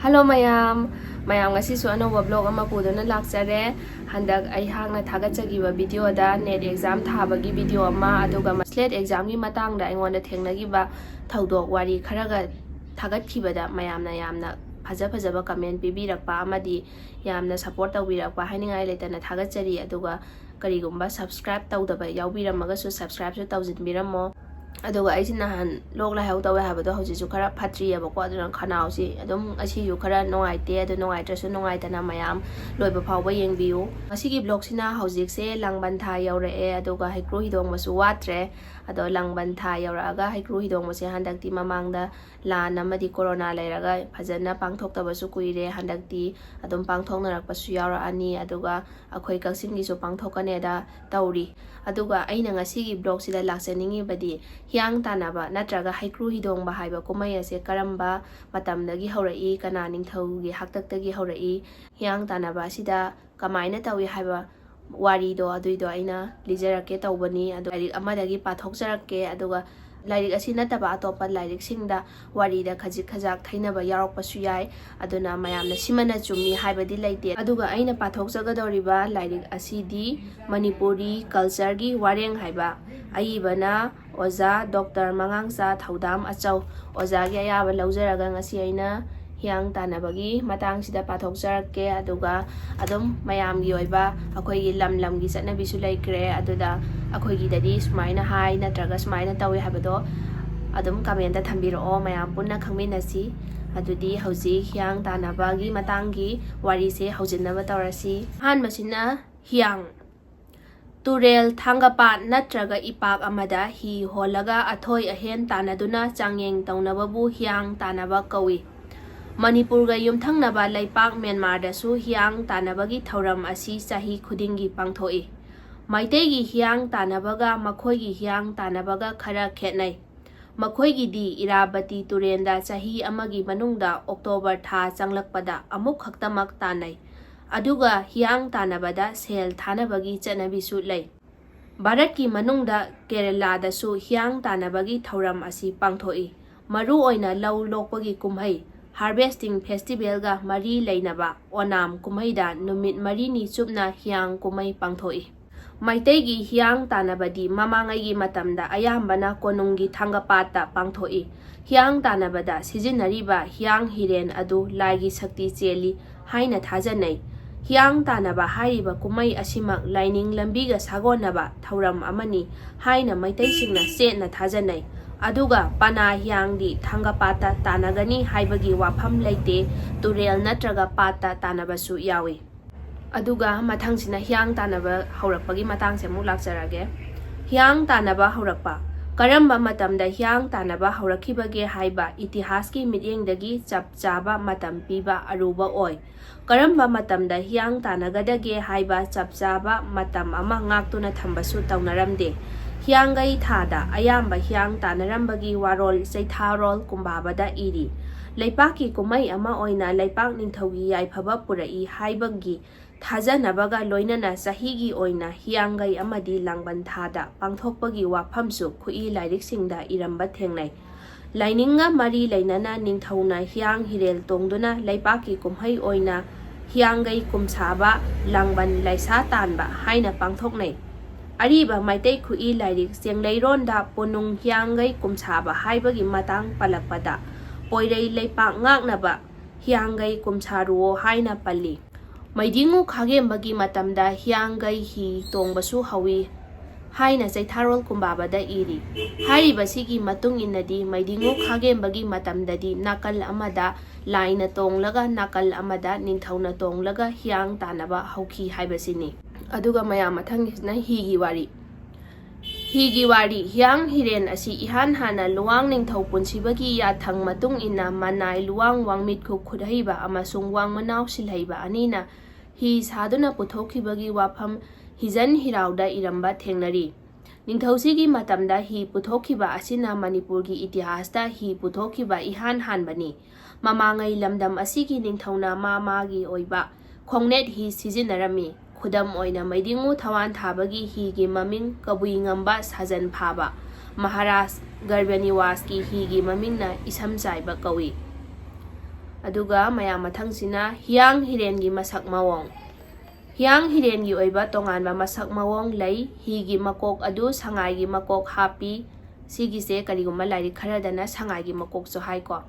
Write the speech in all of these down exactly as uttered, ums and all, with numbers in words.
Hello ꯃꯌꯥꯝ, ꯃꯌꯥꯝ ꯉꯁꯤꯁꯨ ꯑꯅꯧꯕ vlog ꯑꯃ ꯄꯨꯗꯨꯅ ꯂꯥꯛꯆꯔꯦ꯫ ꯍꯟꯗꯛ ꯑꯩꯍꯥꯛꯅ ꯊꯥꯒꯠꯆꯈꯤꯕ videoꯗ NET exam ꯊꯥꯕꯒꯤ video ꯑꯃ, ꯑꯗꯨꯒ SLET examꯒꯤ ꯃꯇꯥꯡꯗ ꯑꯩꯉꯣꯟꯗ ꯊꯦꯡꯅꯈꯤꯕ ꯊꯧꯗꯣꯛ ꯋꯥꯔꯤ ꯈꯔꯒ ꯊꯥꯒꯠꯈꯤꯕꯗ ꯃꯌꯥꯝꯅ ꯌꯥꯝꯅ ꯐꯖ ꯐꯖꯕ comment ꯄꯤꯕꯤꯔꯛꯄ ꯑꯃꯗꯤ ꯌꯥꯝꯅ support ꯇꯧꯕꯤꯔꯛꯄ ꯍꯥꯏꯅꯤꯡꯉꯥꯏ ꯂꯩꯇꯅ ꯊꯥꯒꯠꯆꯔꯤ꯫ ꯑꯗꯨꯒ ꯀꯔꯤꯒꯨꯝꯕ subscribe ꯇꯧꯗꯕ ꯌꯥꯎꯕꯤꯔꯝꯃꯒꯁꯨ subscribeꯁꯨ ꯇꯧꯁꯤꯟꯕꯤꯔꯝꯃꯣ꯫ ꯑꯗꯨꯒ ꯑꯩꯁꯦ ꯅꯍꯥꯟ ꯂꯣꯛ ꯂꯥꯏꯍꯧ ꯇꯧꯋꯦ ꯍꯥꯏꯕꯗꯣ ꯍꯧꯖꯤꯛꯁꯨ ꯈꯔ ꯐꯠꯇ꯭ꯔꯤꯑꯕꯀꯣ, ꯑꯗꯨꯅ ꯈꯅꯥꯎꯁꯤ ꯑꯗꯨꯝ ꯉꯁꯤꯁꯨ ꯈꯔ ꯅꯨꯡꯉꯥꯏꯇꯦ꯫ ꯑꯗꯨ ꯅꯨꯡꯉꯥꯏꯇ꯭ꯔꯁꯨ ꯅꯨꯡꯉꯥꯏꯇꯅ ꯃꯌꯥꯝ ꯂꯣꯏꯕ ꯐꯥꯎꯕ ꯌꯦꯡꯕꯤꯌꯨ꯫ ꯉꯁꯤꯒꯤ vlogꯁꯤꯅ ꯍꯧꯖꯤꯛꯁꯦ ꯂꯥꯡꯕꯟ ꯊꯥ ꯌꯧꯔꯛꯑꯦ, ꯑꯗꯨꯒ ꯍꯩꯀ꯭ꯔꯨ ꯍꯤꯗꯣꯡꯕꯁꯨ ꯋꯥꯠꯇ꯭ꯔꯦ꯫ ꯑꯗꯣ ꯂꯥꯡꯕꯟ ꯊꯥ ꯌꯧꯔꯛꯑꯒ ꯍꯩꯀ꯭ꯔꯨ ꯍꯤꯗꯣꯡꯕꯁꯦ ꯍꯟꯗꯛꯇꯤ ꯃꯃꯥꯡꯗ ꯂꯥꯟ ꯑꯃꯗꯤ ꯀꯣꯔꯣꯅꯥ ꯂꯩꯔꯒ ꯐꯖꯅ ꯄꯥꯡꯊꯣꯛꯇꯕꯁꯨ ꯀꯨꯏꯔꯦ꯫ ꯍꯟꯗꯛꯇꯤ ꯑꯗꯨꯝ ꯄꯥꯡꯊꯣꯛꯅꯔꯛꯄꯁꯨ ꯌꯥꯎꯔꯛꯑꯅꯤ꯫ ꯑꯗꯨꯒ ꯑꯩꯈꯣꯏ ꯀꯛꯆꯤꯡꯒꯤꯁꯨ ꯄꯥꯡꯊꯣꯛꯀꯅꯦꯗ ꯇꯧꯔꯤ꯫ ꯑꯗꯨꯒ ꯑꯩꯅ ꯉꯁꯤꯒꯤ vlogꯁꯤꯗ ꯂꯥꯛꯆꯅꯤꯡꯉꯤꯕꯗꯤ ꯍꯤꯌꯥꯡ ꯇꯥꯟꯅꯕ ꯅꯠꯇ꯭ꯔꯒ ꯍꯩꯀ꯭ꯔꯨ ꯍꯤꯗꯣꯡꯕ ꯍꯥꯏꯕ ꯀꯨꯝꯍꯩ ꯑꯁꯦ ꯀꯔꯝꯕ ꯃꯇꯝꯗꯒꯤ ꯍꯧꯔꯛꯏ, ꯀꯅꯥ ꯅꯤꯡꯊꯧꯒꯤ ꯍꯥꯛꯇꯛꯇꯒꯤ ꯍꯧꯔꯛꯏ, ꯍꯤꯌꯥꯡ ꯇꯥꯟꯅꯕ ꯑꯁꯤꯗ ꯀꯃꯥꯏꯅ ꯇꯧꯏ ꯍꯥꯏꯕ ꯋꯥꯔꯤꯗꯣ ꯑꯗꯨꯏꯗꯣ ꯑꯩꯅ ꯂꯤꯖꯔꯛꯀꯦ ꯇꯧꯕꯅꯤ꯫ ꯑꯗꯨ ꯂꯥꯏꯔꯤꯛ ꯑꯃꯗꯒꯤ ꯄꯥꯊꯣꯛꯆꯔꯛꯀꯦ꯫ ꯑꯗꯨꯒ ꯂꯥꯏꯔꯤꯛ ꯑꯁꯤ ꯅꯠꯇꯕ ꯑꯇꯣꯞꯄ ꯂꯥꯏꯔꯤꯛꯁꯤꯡꯗ ꯋꯥꯔꯤꯗ ꯈꯖꯤꯛ ꯈꯖꯥꯛ ꯊꯩꯅꯕ ꯌꯥꯎꯔꯛꯄꯁꯨ ꯌꯥꯏ꯫ ꯑꯗꯨꯅ ꯃꯌꯥꯝꯅ ꯁꯤꯃꯅ ꯆꯨꯝꯃꯤ ꯍꯥꯏꯕꯗꯤ ꯂꯩꯇꯦ꯫ ꯑꯗꯨꯒ ꯑꯩꯅ ꯄꯥꯊꯣꯛꯆꯒꯗꯧꯔꯤꯕ ꯂꯥꯏꯔꯤꯛ ꯑꯁꯤꯗꯤ ꯃꯅꯤꯄꯨꯔꯤ cultureꯒꯤ ꯋꯥꯔꯦꯡ ꯍꯥꯏꯕ ꯑꯏꯕꯅ ꯑꯣꯖꯥ ꯗꯣꯛꯇꯔ ꯃꯉꯥꯡꯆꯥ ꯊꯧꯗꯥꯝ ꯑꯆꯧ꯫ ꯑꯣꯖꯥꯒꯤ ꯑꯌꯥꯕ ꯂꯧꯖꯔꯒ ꯉꯁꯤ ꯑꯩꯅ ꯍꯤꯌꯥꯡ ꯇꯥꯟꯅꯕꯒꯤ ꯃꯇꯥꯡꯁꯤꯗ ꯄꯥꯊꯣꯛꯆꯔꯛꯀꯦ꯫ ꯑꯗꯨꯒ ꯑꯗꯨꯝ ꯃꯌꯥꯝꯒꯤ ꯑꯣꯏꯕ ꯑꯩꯈꯣꯏꯒꯤ ꯂꯝ ꯂꯝꯒꯤ ꯆꯠꯅꯕꯤꯁꯨ ꯂꯩꯈ꯭ꯔꯦ꯫ ꯑꯗꯨꯗ ꯑꯩꯈꯣꯏꯒꯤꯗꯗꯤ ꯁꯨꯃꯥꯏꯅ ꯍꯥꯏ ꯅꯠꯇ꯭ꯔꯒ ꯁꯨꯃꯥꯏꯅ ꯇꯧꯏ ꯍꯥꯏꯕꯗꯣ ꯑꯗꯨꯝ commentꯇ ꯊꯝꯕꯤꯔꯛꯑꯣ, ꯃꯌꯥꯝ ꯄꯨꯟꯅ ꯈꯪꯃꯤꯟꯅꯁꯤ꯫ ꯑꯗꯨꯗꯤ ꯍꯧꯖꯤꯛ ꯍꯤꯌꯥꯡ ꯇꯥꯟꯅꯕꯒꯤ ꯃꯇꯥꯡꯒꯤ ꯋꯥꯔꯤꯁꯦ ꯍꯧꯖꯤꯟꯅꯕ ꯇꯧꯔꯁꯤ꯫ ꯑꯍꯥꯟꯕꯁꯤꯅ ꯍꯤꯌꯥꯡ꯫ ꯇꯨꯔꯦꯜ, ꯊꯥꯡꯒꯄꯥꯠ ꯅꯠꯇ꯭ꯔꯒ ꯏꯄꯥꯛ ꯑꯃꯗ ꯍꯤ ꯍꯣꯜꯂꯒ ꯑꯊꯣꯏ ꯑꯍꯦꯟ ꯇꯥꯟꯅꯗꯨꯅ ꯆꯥꯡꯌꯦꯡ ꯇꯧꯅꯕꯕꯨ ꯍꯤꯌꯥꯡ ꯇꯥꯟꯅꯕ ꯀꯧꯏ꯫ ꯃꯅꯤꯄꯨꯔꯒ ꯌꯨꯝꯊꯪꯅꯕ ꯂꯩꯄꯥꯛ ꯃ꯭ꯌꯥꯟꯃꯥꯔꯗꯁꯨ ꯍꯤꯌꯥꯡ ꯇꯥꯟꯅꯕꯒꯤ ꯊꯧꯔꯝ ꯑꯁꯤ ꯆꯍꯤ ꯈꯨꯗꯤꯡꯒꯤ ꯄꯥꯡꯊꯣꯛꯏ꯫ ꯃꯩꯇꯩꯒꯤ ꯍꯤꯌꯥꯡ ꯇꯥꯟꯅꯕꯒ ꯃꯈꯣꯏꯒꯤ ꯍꯤꯌꯥꯡ ꯇꯥꯟꯅꯕꯒ ꯈꯔ ꯈꯦꯠꯅꯩ꯫ ꯃꯈꯣꯏꯒꯤꯗꯤ ꯏꯔꯥꯕꯇꯤ ꯇꯨꯔꯦꯟꯗ ꯆꯍꯤ ꯑꯃꯒꯤ ꯃꯅꯨꯡꯗ ꯑꯣꯛꯇꯣꯕꯔ ꯊꯥ ꯆꯪꯂꯛꯄꯗ ꯑꯃꯨꯛ ꯈꯛꯇꯃꯛ ꯇꯥꯟꯅꯩ꯫ ꯑꯗꯨꯒ ꯍꯤꯌꯥꯡ ꯇꯥꯟꯅꯕꯗ ꯁꯦꯜ ꯊꯥꯅꯕꯒꯤ ꯆꯠꯅꯕꯤꯁꯨ ꯂꯩ꯫ ꯚꯥꯔꯠꯀꯤ ꯃꯅꯨꯡꯗ ꯀꯦꯔꯂꯥꯗꯁꯨ ꯍꯤꯌꯥꯡ ꯇꯥꯟꯅꯕꯒꯤ ꯊꯧꯔꯝ ꯑꯁꯤ ꯄꯥꯡꯊꯣꯛꯏ꯫ ꯃꯔꯨꯑꯣꯏꯅ ꯂꯧ ꯂꯣꯛꯄꯒꯤ ꯀꯨꯝꯍꯩ, Harvesting Festivalꯒ ꯃꯔꯤ ꯂꯩꯅꯕ ꯑꯣꯅꯥꯝ ꯀꯨꯝꯍꯩꯗ ꯅꯨꯃꯤꯠ ꯃꯔꯤꯅꯤ ꯆꯨꯞꯅ ꯍꯤꯌꯥꯡ ꯀꯨꯝꯍꯩ ꯄꯥꯡꯊꯣꯛꯏ꯫ ꯃꯩꯇꯩꯒꯤ ꯍꯤꯌꯥꯡ ꯇꯥꯟꯅꯕꯗꯤ ꯃꯃꯥꯡꯉꯩꯒꯤ ꯃꯇꯝꯗ ꯑꯌꯥꯝꯕꯅ ꯀꯣꯅꯨꯡꯒꯤ ꯊꯥꯡꯒꯄꯥꯠꯇ ꯄꯥꯡꯊꯣꯛꯏ꯫ ꯍꯤꯌꯥꯡ ꯇꯥꯟꯅꯕꯗ ꯁꯤꯖꯤꯟꯅꯔꯤꯕ ꯍꯤꯌꯥꯡ ꯍꯤꯔꯦꯟ ꯑꯗꯨ ꯂꯥꯏꯒꯤ ꯁꯛꯇꯤ ꯆꯦꯜꯂꯤ ꯍꯥꯏꯅ ꯊꯥꯖꯅꯩ꯫ ꯍꯤꯌꯥꯡ ꯇꯥꯟꯅꯕ ꯍꯥꯏꯔꯤꯕ ꯀꯨꯝꯍꯩ ꯑꯁꯤꯃꯛ ꯂꯥꯏꯅꯤꯡ ꯂꯝꯕꯤꯒ ꯁꯥꯒꯣꯟꯅꯕ ꯊꯧꯔꯝ ꯑꯃꯅꯤ ꯍꯥꯏꯅ ꯃꯩꯇꯩꯁꯤꯡꯅ ꯆꯦꯠꯅ ꯊꯥꯖꯅꯩ꯫ ꯑꯗꯨꯒ ꯄꯅꯥ ꯍꯤꯌꯥꯡꯗꯤ ꯊꯥꯡꯒꯄꯥꯠꯇ ꯇꯥꯟꯅꯒꯅꯤ ꯍꯥꯏꯕꯒꯤ ꯋꯥꯐꯝ ꯂꯩꯇꯦ, ꯇꯨꯔꯦꯜ ꯅꯠꯇ꯭ꯔꯒ ꯄꯥꯠꯇ ꯇꯥꯟꯅꯕꯁꯨ ꯌꯥꯎꯏ꯫ ꯑꯗꯨꯒ ꯃꯊꯪꯁꯤꯅ ꯍꯤꯌꯥꯡ ꯇꯥꯟꯅꯕ ꯍꯧꯔꯛꯄꯒꯤ ꯃꯇꯥꯡꯁꯦ ꯑꯃꯨꯛ ꯂꯥꯛꯆꯔꯒꯦ꯫ ꯍꯤꯌꯥꯡ ꯇꯥꯟꯅꯕ ꯍꯧꯔꯛꯄ꯫ ꯀꯔꯝꯕ ꯃꯇꯝꯗ ꯍꯤꯌꯥꯡ ꯇꯥꯟꯅꯕ ꯍꯧꯔꯛꯈꯤꯕꯒꯦ ꯍꯥꯏꯕ ꯏꯇꯤꯍꯥꯁꯀꯤ ꯃꯤꯠꯌꯦꯡꯗꯒꯤ ꯆꯞ ꯆꯥꯕ ꯃꯇꯝ ꯄꯤꯕ ꯑꯔꯨꯕ ꯑꯣꯏ꯫ ꯀꯔꯝꯕ ꯃꯇꯝꯗ ꯍꯤꯌꯥꯡ ꯇꯥꯟꯅꯒꯗꯒꯦ ꯍꯥꯏꯕ ꯆꯞ ꯆꯥꯕ ꯃꯇꯝ ꯑꯃ ꯉꯥꯛꯇꯨꯅ ꯊꯝꯕꯁꯨ ꯇꯧꯅꯔꯝꯗꯦ꯫ ꯍꯤꯌꯥꯡꯒꯩ ꯊꯥꯗ ꯑꯌꯥꯝꯕ ꯍꯤꯌꯥꯡ ꯇꯥꯟꯅꯔꯝꯕꯒꯤ ꯋꯥꯔꯣꯜ ꯆꯩꯊꯥꯔꯣꯜ ꯀꯨꯝꯕꯥꯕꯗ ꯏꯔꯤ꯫ ꯂꯩꯄꯥꯛꯀꯤ ꯀꯨꯝꯍꯩ ꯑꯃ ꯑꯣꯏꯅ ꯂꯩꯄꯥꯛ ꯅꯤꯡꯊꯧꯒꯤ ꯌꯥꯏꯐꯕ ꯄꯨꯔꯛꯏ ꯍꯥꯏꯕꯒꯤ ꯊꯥꯖꯅꯕꯒ ꯂꯣꯏꯅꯅ ꯆꯍꯤꯒꯤ ꯑꯣꯏꯅ ꯍꯤꯌꯥꯡꯒꯩ ꯑꯃꯗꯤ ꯂꯥꯡꯕꯟ ꯊꯥꯗ ꯄꯥꯡꯊꯣꯛꯄꯒꯤ ꯋꯥꯐꯝꯁꯨ ꯈꯨꯠꯏ ꯂꯥꯏꯔꯤꯛꯁꯤꯡꯗ ꯏꯔꯝꯕ ꯊꯦꯡꯅꯩ꯫ ꯂꯥꯏꯅꯤꯡꯒ ꯃꯔꯤ ꯂꯩꯅꯅ ꯅꯤꯡꯊꯧꯅ ꯍꯤꯌꯥꯡ ꯍꯤꯔꯦꯜ ꯇꯣꯡꯗꯨꯅ ꯂꯩꯄꯥꯛꯀꯤ ꯀꯨꯝꯍꯩ ꯑꯣꯏꯅ ꯍꯤꯌꯥꯡꯒꯩ ꯀꯨꯝꯁꯥꯕ ꯂꯥꯡꯕꯟ ꯂꯩꯁꯥ ꯇꯥꯟꯕ ꯍꯥꯏꯅ ꯄꯥꯡꯊꯣꯛꯅꯩ꯫ ꯑꯔꯤꯕ ꯃꯩꯇꯩ ꯈꯨꯠꯏ ꯂꯥꯏꯔꯤꯛ ꯆꯦꯡꯂꯩꯔꯣꯟꯗ ꯄꯣꯅꯨꯡ ꯍꯤꯌꯥꯡꯒꯩ ꯀꯨꯝꯁꯥꯕ ꯍꯥꯏꯕꯒꯤ ꯃꯇꯥꯡ ꯄꯜꯂꯛꯄꯗ ꯄꯣꯏꯔꯩ ꯂꯩꯄꯥꯛ ꯉꯥꯛꯅꯕ ꯍꯤꯌꯥꯡꯒꯩ ꯀꯨꯝꯁꯥꯔꯨꯑꯣ ꯍꯥꯏꯅ ꯄꯜꯂꯤ꯫ ꯃꯩꯗꯤꯡꯉꯨ ꯈꯥꯒꯦꯝꯕꯒꯤ ꯃꯇꯝꯗ ꯍꯤꯌꯥꯡꯒꯩ ꯍꯤ ꯇꯣꯡꯕꯁꯨ ꯍꯧꯏ ꯍꯥꯏꯅ ꯆꯩꯊꯥꯔꯣꯜ ꯀꯨꯝꯕꯥꯕꯗ ꯏꯔꯤ꯫ ꯍꯥꯏꯔꯤꯕꯁꯤꯒꯤ ꯃꯇꯨꯡ ꯏꯟꯅꯗꯤ ꯃꯩꯗꯤꯡꯉꯨ ꯈꯥꯒꯦꯝꯕꯒꯤ ꯃꯇꯝꯗꯗꯤ ꯅꯥꯀꯜ ꯑꯃꯗ ꯂꯥꯏꯅ ꯇꯣꯡꯂꯒ ꯅꯥꯀꯜ ꯑꯃꯗ ꯅꯤꯡꯊꯧꯅ ꯇꯣꯡꯂꯒ ꯍꯤꯌꯥꯡ ꯇꯥꯟꯅꯕ ꯍꯧꯈꯤ ꯍꯥꯏꯕꯁꯤꯅꯤ꯫ ꯑꯗꯨꯒ ꯃꯌꯥꯝ ꯃꯊꯪꯒꯤꯁꯤꯅ ꯍꯤꯒꯤ ꯋꯥꯔꯤ꯫ ꯍꯤꯒꯤ ꯋꯥꯔꯤ꯫ ꯍꯤꯌꯥꯡ ꯍꯤꯔꯦꯟ ꯑꯁꯤ ꯏꯍꯥꯟ ꯍꯥꯟꯅ ꯂꯨꯋꯥꯡ ꯅꯤꯡꯊꯧ ꯄꯨꯟꯁꯤꯕꯒꯤ ꯌꯥꯊꯪ ꯃꯇꯨꯡ ꯏꯟꯅ ꯃꯅꯥꯏ ꯂꯨꯋꯥꯡ ꯋꯥꯡꯃꯤꯠꯈꯨ ꯈꯨꯠꯍꯩꯕ ꯑꯃꯁꯨꯡ ꯋꯥꯡꯃꯅꯥꯎ ꯁꯤꯜꯍꯩꯕ ꯑꯅꯤꯅ ꯍꯤ ꯁꯥꯗꯨꯅ ꯄꯨꯊꯣꯛꯈꯤꯕꯒꯤ ꯋꯥꯐꯝ ꯍꯤꯖꯟ ꯍꯤꯔꯥꯎꯗ ꯏꯔꯝꯕ ꯊꯦꯡꯅꯔꯤ꯫ ꯅꯤꯡꯊꯧꯁꯤꯒꯤ ꯃꯇꯝꯗ ꯍꯤ ꯄꯨꯊꯣꯛꯈꯤꯕ ꯑꯁꯤꯅ ꯃꯅꯤꯄꯨꯔꯒꯤ ꯏꯇꯤꯍꯥꯁꯇ ꯍꯤ ꯄꯨꯊꯣꯛꯈꯤꯕ ꯏꯍꯥꯟ ꯍꯥꯟꯕꯅꯤ꯫ ꯃꯃꯥꯡꯉꯩ ꯂꯝꯗꯝ ꯑꯁꯤꯒꯤ ꯅꯤꯡꯊꯧꯅ ꯃꯥ ꯃꯥꯒꯤ ꯑꯣꯏꯕ ꯈꯣꯡꯅꯦꯠ ꯍꯤ ꯁꯤꯖꯤꯟꯅꯔꯝꯃꯤ꯫ ꯈꯨꯗꯝ ꯑꯣꯏꯅ ꯃꯩꯗꯤꯡꯉꯨ ꯊꯋꯥꯟ ꯊꯥꯕꯒꯤ ꯍꯤꯒꯤ ꯃꯃꯤꯡ ꯀꯕꯨꯏ ꯉꯝꯕ ꯁꯥꯖꯟ ꯐꯥꯕ, ꯃꯍꯥꯔꯥꯖ ꯒꯔꯕꯅꯤꯋꯥꯁꯀꯤ ꯍꯤꯒꯤ ꯃꯃꯤꯡꯅ ꯏꯁꯝ ꯆꯥꯏꯕ ꯀꯧꯏ꯫ ꯑꯗꯨꯒ ꯃꯌꯥꯝ ꯃꯊꯪꯁꯤꯅ ꯍꯤꯌꯥꯡ ꯍꯤꯔꯦꯟꯒꯤ ꯃꯁꯛ ꯃꯑꯣꯡ꯫ ꯍꯤꯌꯥꯡ ꯍꯤꯔꯦꯟꯒꯤ ꯑꯣꯏꯕ ꯇꯣꯉꯥꯟꯕ ꯃꯁꯛ ꯃꯑꯣꯡ ꯂꯩ꯫ ꯍꯤꯒꯤ ꯃꯀꯣꯛ ꯑꯗꯨ ꯁꯉꯥꯏꯒꯤ ꯃꯀꯣꯛ ꯍꯥꯞꯄꯤ꯫ ꯁꯤꯒꯤꯁꯦ ꯀꯔꯤꯒꯨꯝꯕ ꯂꯥꯏꯔꯤꯛ ꯈꯔꯗꯅ ꯁꯉꯥꯏꯒꯤ ꯃꯀꯣꯛꯁꯨ ꯍꯥꯏꯀꯣ꯫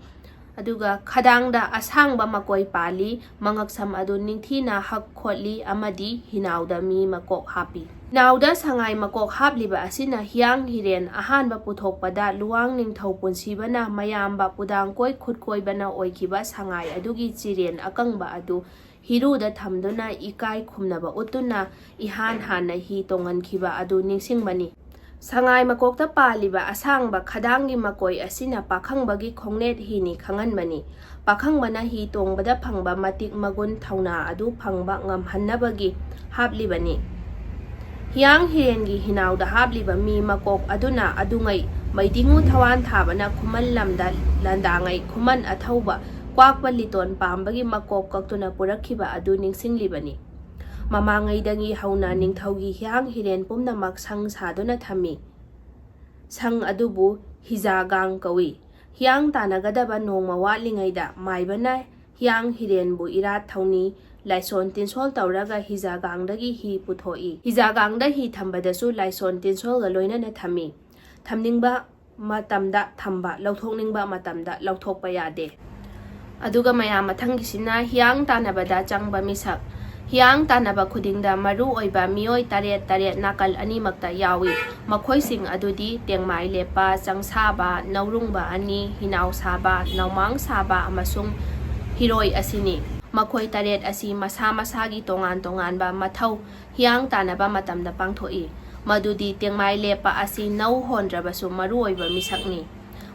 ꯑꯗꯨꯒ ꯈꯗꯥꯡꯗ ꯑꯁꯥꯡꯕ ꯃꯀꯣꯏ ꯄꯥꯜꯂꯤ, ꯃꯉꯛꯁꯝ ꯑꯗꯨ ꯅꯤꯡꯊꯤꯅ ꯍꯛ ꯈꯣꯠꯂꯤ ꯑꯃꯗꯤ ꯍꯤꯅꯥꯎꯗ ꯃꯤ ꯃꯀꯣꯛ ꯍꯥꯞꯄꯤ꯫ ꯍꯤꯅꯥꯎꯗ ꯁꯉꯥꯏ ꯃꯀꯣꯛ ꯍꯥꯞꯂꯤꯕ ꯑꯁꯤꯅ ꯍꯤꯌꯥꯡ ꯍꯤꯔꯦꯟ ꯑꯍꯥꯟꯕ ꯄꯨꯊꯣꯛꯄꯗ ꯂꯨꯋꯥꯡ ꯅꯤꯡꯊꯧ ꯄꯨꯟꯁꯤꯕꯅ ꯃꯌꯥꯝꯕ ꯄꯨꯗꯥꯡꯀꯣꯏ ꯈꯨꯠꯀꯣꯏꯕꯅ ꯑꯣꯏꯈꯤꯕ ꯁꯉꯥꯏ ꯑꯗꯨꯒꯤ ꯆꯤꯔꯦꯟ ꯑꯀꯪꯕ ꯑꯗꯨ ꯍꯤꯔꯨꯗ ꯊꯝꯗꯨꯅ ꯏꯀꯥꯏ ꯈꯨꯝꯅꯕ ꯎꯠꯇꯨꯅ ꯏꯍꯥꯟ ꯍꯥꯟꯅ ꯍꯤ ꯇꯣꯡꯍꯟꯈꯤꯕ ꯑꯗꯨ ꯅꯤꯡꯁꯤꯡꯕꯅꯤ꯫ ꯁꯉꯥꯏ ꯃꯀꯣꯛꯇ ꯄꯥꯜꯂꯤꯕ ꯑꯁꯥꯡꯕ ꯈꯗꯥꯡꯒꯤ ꯃꯀꯣꯏ ꯑꯁꯤꯅ ꯄꯥꯈꯪꯕꯒꯤ ꯈꯣꯡꯅꯦꯠ ꯍꯤꯅꯤ ꯈꯪꯍꯟꯕꯅꯤ꯫ ꯄꯥꯈꯪꯕꯅ ꯍꯤ ꯇꯣꯡꯕꯗ ꯐꯪꯕ ꯃꯇꯤꯛ ꯃꯒꯨꯟ ꯊꯧꯅꯥ ꯑꯗꯨ ꯐꯪꯕ ꯉꯝꯍꯟꯅꯕꯒꯤ ꯍꯥꯞꯂꯤꯕꯅꯤ꯫ ꯍꯤꯌꯥꯡ ꯍꯤꯔꯦꯟꯒꯤ ꯍꯤꯅꯥꯎꯗ ꯍꯥꯞꯂꯤꯕ ꯃꯤ ꯃꯀꯣꯛ ꯑꯗꯨꯅ ꯑꯗꯨꯉꯩ ꯃꯩꯗꯤꯡꯉꯨ ꯊꯋꯥꯟ ꯊꯥꯕꯅ ꯈꯨꯃꯟ ꯂꯝꯗ ꯂꯥꯟꯗꯥꯉꯩ ꯈꯨꯃꯟ ꯑꯊꯧꯕ ꯀ꯭ꯋꯥꯛꯄ ꯂꯤꯇꯣꯟ ꯄꯥꯝꯕꯒꯤ ꯃꯀꯣꯛ ꯀꯛꯇꯨꯅ ꯄꯨꯔꯛꯈꯤꯕ ꯑꯗꯨ ꯅꯤꯡꯁꯤꯡꯂꯤꯕꯅꯤ꯫ ꯃꯃꯥꯡꯉꯩꯗꯒꯤ ꯍꯧꯅ ꯅꯤꯡꯊꯧꯒꯤ ꯍꯤꯌꯥꯡ ꯍꯤꯔꯦꯟ ꯄꯨꯝꯅꯃꯛ ꯁꯪ ꯁꯥꯗꯨꯅ ꯊꯝꯃꯤ꯫ ꯁꯪ ꯑꯗꯨꯕꯨ ꯍꯤꯖꯥꯒꯥꯡ ꯀꯧꯏ꯫ ꯍꯤꯌꯥꯡ ꯇꯥꯟꯅꯒꯗꯕ ꯅꯣꯡꯃ ꯋꯥꯠꯂꯤꯉꯩꯗ ꯃꯥꯏꯕꯅ ꯍꯤꯌꯥꯡ ꯍꯤꯔꯦꯟꯕꯨ ꯏꯔꯥꯠ ꯊꯧꯅꯤ ꯂꯥꯏꯁꯣꯟ ꯇꯤꯟꯁꯣꯜ ꯇꯧꯔꯒ ꯍꯤꯖꯥꯒꯥꯡꯗꯒꯤ ꯍꯤ ꯄꯨꯊꯣꯛꯏ꯫ ꯍꯤꯖꯥꯒꯥꯡꯗ ꯍꯤ ꯊꯝꯕꯗꯁꯨ ꯂꯥꯏꯁꯣꯟ ꯇꯤꯟꯁꯣꯜꯒ ꯂꯣꯏꯅꯅ ꯊꯝꯃꯤ꯫ ꯊꯝꯅꯤꯡꯕ ꯃꯇꯝꯗ ꯊꯝꯕ, ꯂꯧꯊꯣꯛꯅꯤꯡꯕ ꯃꯇꯝꯗ ꯂꯧꯊꯣꯛꯄ ꯌꯥꯗꯦ꯫ ꯑꯗꯨꯒ ꯃꯌꯥꯝ ꯃꯊꯪꯒꯤꯁꯤꯅ ꯍꯤꯌꯥꯡ ꯇꯥꯟꯅꯕꯗ ꯆꯪꯕ ꯃꯤꯁꯛ꯫ ꯍꯤꯌꯥꯡ ꯇꯥꯟꯅꯕ ꯈꯨꯗꯤꯡꯗ ꯃꯔꯨ ꯑꯣꯏꯕ ꯃꯤꯑꯣꯏ ꯇꯔꯦꯠ ꯇꯔꯦꯠ ꯅꯥꯀꯜ ꯑꯅꯤꯃꯛꯇ ꯌꯥꯎꯏ꯫ ꯃꯈꯣꯏꯁꯤꯡ ꯑꯗꯨꯗꯤ ꯇꯦꯡꯃꯥꯏ ꯂꯦꯞꯄ, ꯆꯪꯁꯥꯕ, ꯅꯧꯔꯨꯡꯕ ꯑꯅꯤ, ꯍꯤꯅꯥꯎ ꯁꯥꯕ, ꯅꯧꯃꯥꯡ ꯁꯥꯕ ꯑꯃꯁꯨꯡ ꯍꯤꯔꯣꯏ ꯑꯁꯤꯅꯤ꯫ ꯃꯈꯣꯏ ꯇꯔꯦꯠ ꯑꯁꯤ ꯃꯁꯥ ꯃꯁꯥꯒꯤ ꯇꯣꯉꯥꯟ ꯇꯣꯉꯥꯟꯕ ꯃꯊꯧ ꯍꯤꯌꯥꯡ ꯇꯥꯟꯅꯕ ꯃꯇꯝꯗ ꯄꯥꯡꯊꯣꯛꯏ꯫ ꯃꯗꯨꯗꯤ ꯇꯦꯡꯃꯥꯏ ꯂꯦꯞꯄ ꯑꯁꯤ ꯅꯧ ꯍꯣꯟꯗ꯭ꯔꯕꯁꯨ ꯃꯔꯨꯑꯣꯏꯕ ꯃꯤꯁꯛꯅꯤ꯫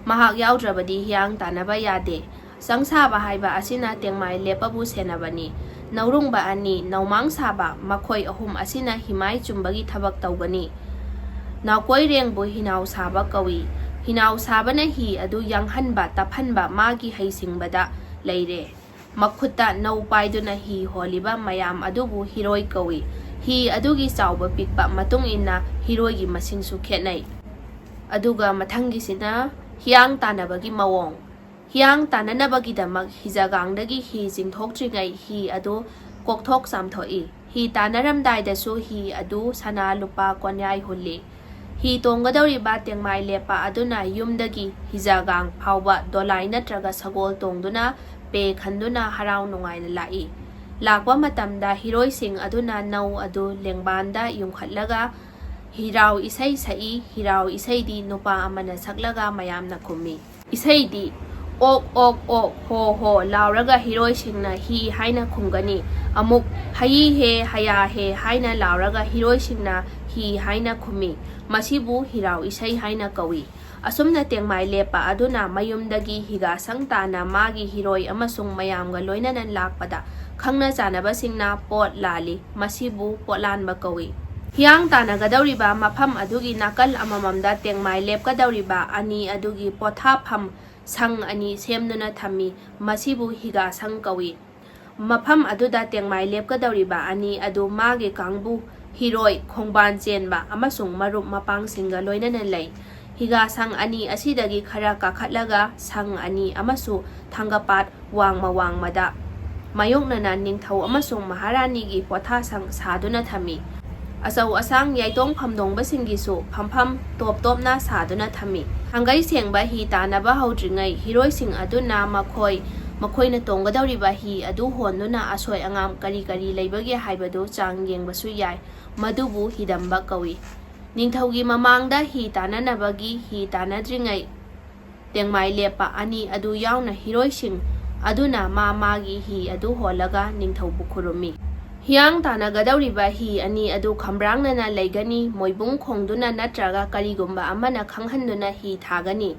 ꯃꯍꯥꯛ ꯌꯥꯎꯗ꯭ꯔꯕꯗꯤ ꯍꯤꯌꯥꯡ ꯇꯥꯟꯅꯕ ꯌꯥꯗꯦ꯫ ꯆꯪꯁꯥꯕ ꯍꯥꯏꯕ ꯑꯁꯤꯅ ꯇꯦꯡꯃꯥꯏ ꯂꯦꯞꯄꯕꯨ ꯁꯦꯟꯅꯕꯅꯤ꯫ ꯅꯧꯔꯨꯡꯕ ꯑꯅꯤ, ꯅꯧꯃꯥꯡ ꯁꯥꯕ, ꯃꯈꯣꯏ ꯑꯍꯨꯝ ꯑꯁꯤꯅ ꯍꯤꯃꯥꯏ ꯆꯨꯝꯕꯒꯤ ꯊꯕꯛ ꯇꯧꯒꯅꯤ꯫ ꯅꯥꯎꯀꯣꯏꯔꯦꯡꯕꯨ ꯍꯤꯅꯥꯎ ꯁꯥꯕ ꯀꯧꯏ꯫ ꯍꯤꯅꯥꯎ ꯁꯥꯕꯅ ꯍꯤ ꯑꯗꯨ ꯌꯥꯡꯍꯟꯕ, ꯇꯞꯍꯟꯕ ꯃꯥꯒꯤ ꯍꯩꯁꯤꯡꯕꯗ ꯂꯩꯔꯦ꯫ ꯃꯈꯨꯠꯇ ꯅꯧ ꯄꯥꯏꯗꯨꯅ ꯍꯤ ꯍꯣꯜꯂꯤꯕ ꯃꯌꯥꯝ ꯑꯗꯨꯕꯨ ꯍꯤꯔꯣꯏ ꯀꯧꯏ꯫ ꯍꯤ ꯑꯗꯨꯒꯤ ꯆꯥꯎꯕ ꯄꯤꯛꯄ ꯃꯇꯨꯡ ꯏꯟꯅ ꯍꯤꯔꯣꯏꯒꯤ ꯃꯁꯤꯡꯁꯨ ꯈꯦꯠꯅꯩ꯫ ꯑꯗꯨꯒ ꯃꯊꯪꯒꯤꯁꯤꯅ ꯍꯤꯌꯥꯡ ꯇꯥꯟꯅꯕꯒꯤ ꯃꯑꯣꯡ꯫ ꯍꯤꯌꯥꯡ ꯇꯥꯟꯅꯅꯕꯒꯤꯗꯃꯛ ꯍꯤꯖꯒꯥꯡꯗꯒꯤ ꯍꯤ ꯆꯤꯡꯊꯣꯛꯇ꯭ꯔꯤꯉꯩ ꯍꯤ ꯑꯗꯨ ꯀꯣꯛꯊꯣꯛ ꯆꯥꯝꯊꯣꯛꯏ꯫ ꯍꯤ ꯇꯥꯟꯅꯔꯝꯗꯥꯏꯗꯁꯨ ꯍꯤ ꯑꯗꯨ ꯁꯅꯥ ꯂꯨꯄꯥ ꯀꯣꯟꯌꯥꯏ ꯍꯨꯜꯂꯤ꯫ ꯍꯤ ꯇꯣꯡꯒꯗꯧꯔꯤꯕ ꯇꯦꯡꯃꯥꯏ ꯂꯦꯞꯄ ꯑꯗꯨꯅ ꯌꯨꯝꯗꯒꯤ ꯍꯤꯖꯒꯥꯡ ꯐꯥꯎꯕ ꯗꯣꯂꯥꯏ ꯅꯠꯇ꯭ꯔꯒ ꯁꯒꯣꯜ ꯇꯣꯡꯗꯨꯅ ꯄꯦ ꯈꯟꯗꯨꯅ ꯍꯔꯥꯎ ꯅꯨꯡꯉꯥꯏꯅ ꯂꯥꯛꯏ꯫ ꯂꯥꯛꯄ ꯃꯇꯝꯗ ꯍꯤꯔꯣꯏꯁꯤꯡ ꯑꯗꯨꯅ ꯅꯧ ꯑꯗꯨ ꯂꯦꯡꯕꯥꯟꯗ ꯌꯨꯡꯈꯠꯂꯒ ꯍꯤꯔꯥꯎ ꯏꯁꯩ ꯁꯛꯏ꯫ ꯍꯤꯔꯥꯎ ꯏꯁꯩꯗꯤ ꯅꯨꯄꯥ ꯑꯃꯅ ꯁꯛꯂꯒ ꯃꯌꯥꯝꯅ ꯈꯨꯝꯃꯤ꯫ ꯏꯁꯩꯗꯤ ꯑꯣꯛ ꯑꯣꯛ ꯑꯣꯛ ꯍꯣ ꯍꯣ ꯂꯥꯎꯔꯒ ꯍꯤꯔꯣꯏꯁꯤꯡꯅ ꯍꯤ ꯍꯥꯏꯅ ꯈꯨꯝꯒꯅꯤ꯫ ꯑꯃꯨꯛ ꯍꯌꯤ ꯍꯦ ꯍꯌꯥ ꯍꯦ ꯍꯥꯏꯅ ꯂꯥꯎꯔꯒ ꯍꯤꯔꯣꯏꯁꯤꯡꯅ ꯍꯤ ꯍꯥꯏꯅ ꯈꯨꯝꯃꯤ꯫ ꯃꯁꯤꯕꯨ ꯍꯤꯔꯥꯎ ꯏꯁꯩ ꯍꯥꯏꯅ ꯀꯧꯏ꯫ ꯑꯁꯨꯝꯅ ꯇꯦꯡꯃꯥꯏ ꯂꯦꯞꯄ ꯑꯗꯨꯅ ꯃꯌꯨꯝꯗꯒꯤ ꯍꯤꯒꯥꯁꯪ ꯇꯥꯅ ꯃꯥꯒꯤ ꯍꯤꯔꯣꯏ ꯑꯃꯁꯨꯡ ꯃꯌꯥꯝꯒ ꯂꯣꯏꯅꯅ ꯂꯥꯛꯄꯗ ꯈꯪꯅ ꯆꯥꯟꯅꯕꯁꯤꯡꯅ ꯄꯣꯠ ꯂꯥꯜꯂꯤ꯫ ꯃꯁꯤꯕꯨ ꯄꯣꯠꯂꯥꯟꯕ ꯀꯧꯏ꯫ ꯍꯤꯌꯥꯡ ꯇꯥꯟꯅꯒꯗꯧꯔꯤꯕ ꯃꯐꯝ ꯑꯗꯨꯒꯤ ꯅꯥꯀꯜ ꯑꯃꯃꯝꯗ ꯇꯦꯡꯃꯥꯏ ꯂꯦꯞꯀꯗꯧꯔꯤꯕ ꯑꯅꯤ ꯑꯗꯨꯒꯤ ꯄꯣꯊꯥꯐꯝ ꯁꯪ ꯑꯅꯤ ꯁꯦꯝꯗꯨꯅ ꯊꯝꯃꯤ꯫ ꯃꯁꯤꯕꯨ ꯍꯤꯒꯥꯁꯪ ꯀꯧꯏ꯫ ꯃꯐꯝ ꯑꯗꯨꯗ ꯇꯦꯡꯃꯥꯏ ꯂꯦꯞꯀꯗꯧꯔꯤꯕ ꯑꯅꯤ ꯑꯗꯨ ꯃꯥꯒꯤ ꯀꯥꯡꯕꯨ, ꯍꯤꯔꯣꯏ, ꯈꯣꯡꯕꯥꯟ ꯆꯦꯟꯕ ꯑꯃꯁꯨꯡ ꯃꯔꯨꯞ ꯃꯄꯥꯡꯁꯤꯡꯒ ꯂꯣꯏꯅꯅ ꯂꯩ꯫ ꯍꯤꯒꯥꯁꯪ ꯑꯅꯤ ꯑꯁꯤꯗꯒꯤ ꯈꯔ ꯀꯥꯈꯠꯂꯒ ꯁꯪ ꯑꯅꯤ ꯑꯃꯁꯨ ꯊꯥꯡꯒꯄꯥꯠ ꯋꯥꯡꯃ ꯋꯥꯡꯃꯗ ꯃꯥꯌꯣꯛꯅꯅ ꯅꯤꯡꯊꯧ ꯑꯃꯁꯨꯡ ꯃꯍꯥꯔꯥꯅꯤꯒꯤ ꯄꯣꯊꯥꯁꯪ ꯁꯥꯗꯨꯅ ꯊꯝꯃꯤ꯫ ꯑꯆꯧ ꯑꯁꯥꯡ ꯌꯥꯏꯇꯣꯡ ꯐꯝꯗꯣꯡꯕꯁꯤꯡꯒꯤꯁꯨ ꯐꯝꯐꯝ ꯇꯣꯞ ꯇꯣꯞꯅ ꯁꯥꯗꯨꯅ ꯊꯝꯃꯤ꯫ ꯊꯥꯡꯒꯩ ꯁꯦꯡꯕ ꯍꯤ ꯇꯥꯟꯅꯕ ꯍꯧꯗ꯭ꯔꯤꯉꯩ ꯍꯤꯔꯣꯏꯁꯤꯡ ꯑꯗꯨꯅ ꯃꯈꯣꯏ, ꯃꯈꯣꯏꯅ ꯇꯣꯡꯒꯗꯧꯔꯤꯕ ꯍꯤ ꯑꯗꯨ ꯍꯣꯟꯗꯨꯅ ꯑꯁꯣꯏ ꯑꯉꯥꯝ ꯀꯔꯤ ꯀꯔꯤ ꯂꯩꯕꯒꯦ ꯍꯥꯏꯕꯗꯨ ꯆꯥꯡ ꯌꯦꯡꯕꯁꯨ ꯌꯥꯏ꯫ ꯃꯗꯨꯕꯨ ꯍꯤꯗꯝꯕ ꯀꯧꯏ꯫ ꯅꯤꯡꯊꯧꯒꯤ ꯃꯃꯥꯡꯗ ꯍꯤ ꯇꯥꯟꯅꯅꯕꯒꯤ ꯍꯤ ꯇꯥꯟꯅꯗ꯭ꯔꯤꯉꯩ ꯇꯦꯡꯃꯥꯏ ꯂꯦꯞꯄ ꯑꯅꯤ ꯑꯗꯨ ꯌꯥꯎꯅ ꯍꯤꯔꯣꯏꯁꯤꯡ ꯑꯗꯨꯅ ꯃꯥ ꯃꯥꯒꯤ ꯍꯤ ꯑꯗꯨ ꯍꯣꯜꯂꯒ ꯅꯤꯡꯊꯧꯕꯨ ꯈꯨꯔꯨꯝꯃꯤ꯫ ꯍꯤꯌꯥꯡ ꯇꯥꯟꯅꯒꯗꯧꯔꯤꯕ ꯍꯤ ꯑꯅꯤ ꯑꯗꯨ ꯈꯝꯕ꯭ꯔꯥꯡꯅꯅ ꯂꯩꯒꯅꯤ꯫ ꯃꯣꯏꯕꯨꯡ ꯈꯣꯡꯗꯨꯅ ꯅꯠꯇ꯭ꯔꯒ ꯀꯔꯤꯒꯨꯝꯕ ꯑꯃꯅ ꯈꯪꯍꯟꯗꯨꯅ ꯍꯤ ꯊꯥꯒꯅꯤ꯫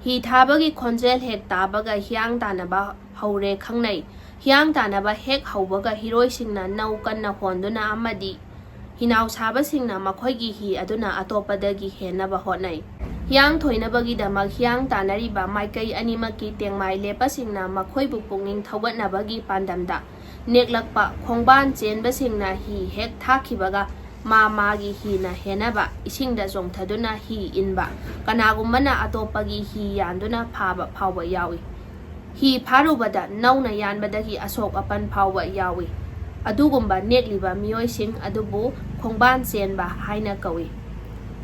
ꯍꯤ ꯊꯥꯕꯒꯤ ꯈꯣꯟꯖꯦꯜ ꯍꯦꯛ ꯇꯥꯕꯒ ꯍꯤꯌꯥꯡ ꯇꯥꯟꯅꯕ ꯍꯧꯔꯦ ꯈꯪꯅꯩ꯫ ꯍꯤꯌꯥꯡ ꯇꯥꯟꯅꯕ ꯍꯦꯛ ꯍꯧꯕꯒ ꯍꯤꯔꯣꯏꯁꯤꯡꯅ ꯅꯧ ꯀꯟꯅ ꯍꯣꯟꯗꯨꯅ ꯑꯃꯗꯤ ꯍꯤꯅꯥꯎ ꯁꯥꯕꯁꯤꯡꯅ ꯃꯈꯣꯏꯒꯤ ꯍꯤ ꯑꯗꯨꯅ ꯑꯇꯣꯞꯄꯗꯒꯤ ꯍꯦꯟꯅꯕ ꯍꯣꯠꯅꯩ꯫ ꯍꯤꯌꯥꯡ ꯊꯣꯏꯅꯕꯒꯤꯗꯃꯛ ꯍꯤꯌꯥꯡ ꯇꯥꯟꯅꯔꯤꯕ ꯃꯥꯏꯀꯩ ꯑꯅꯤꯃꯛꯀꯤ ꯇꯦꯡꯃꯥꯏ ꯂꯦꯞꯄꯁꯤꯡꯅ ꯃꯈꯣꯏꯕꯨ ꯄꯨꯛꯅꯤꯡ ꯊꯧꯒꯠꯅꯕꯒꯤ ꯄꯥꯟꯗꯝꯗ ꯅꯦꯛꯂꯛꯄ ꯈꯣꯡꯕꯥꯟ ꯆꯦꯟꯕꯁꯤꯡꯅ ꯍꯤ ꯍꯦꯛ ꯊꯥꯈꯤꯕꯒ ꯃꯥ ꯃꯥꯒꯤ ꯍꯤꯅ ꯍꯦꯟꯅꯕ ꯏꯁꯤꯡꯗ ꯆꯣꯡꯊꯗꯨꯅ ꯍꯤ ꯏꯟꯕ, ꯀꯅꯥꯒꯨꯝꯕꯅ ꯑꯇꯣꯞꯄꯒꯤ ꯍꯤ ꯌꯥꯟꯗꯨꯅ ꯐꯥꯕ ꯐꯥꯎꯕ ꯌꯥꯎꯏ꯫ ꯍꯤ ꯐꯥꯔꯨꯕꯗ ꯅꯧꯅ ꯌꯥꯟꯕꯗꯒꯤ ꯑꯁꯣꯛ ꯑꯄꯟ ꯐꯥꯎꯕ ꯌꯥꯎꯏ꯫ ꯑꯗꯨꯒꯨꯝꯕ ꯅꯦꯛꯂꯤꯕ ꯃꯤꯑꯣꯏꯁꯤꯡ ꯑꯗꯨꯕꯨ ꯈꯣꯡꯕꯥꯟ ꯆꯦꯟꯕ ꯍꯥꯏꯅ ꯀꯧꯏ꯫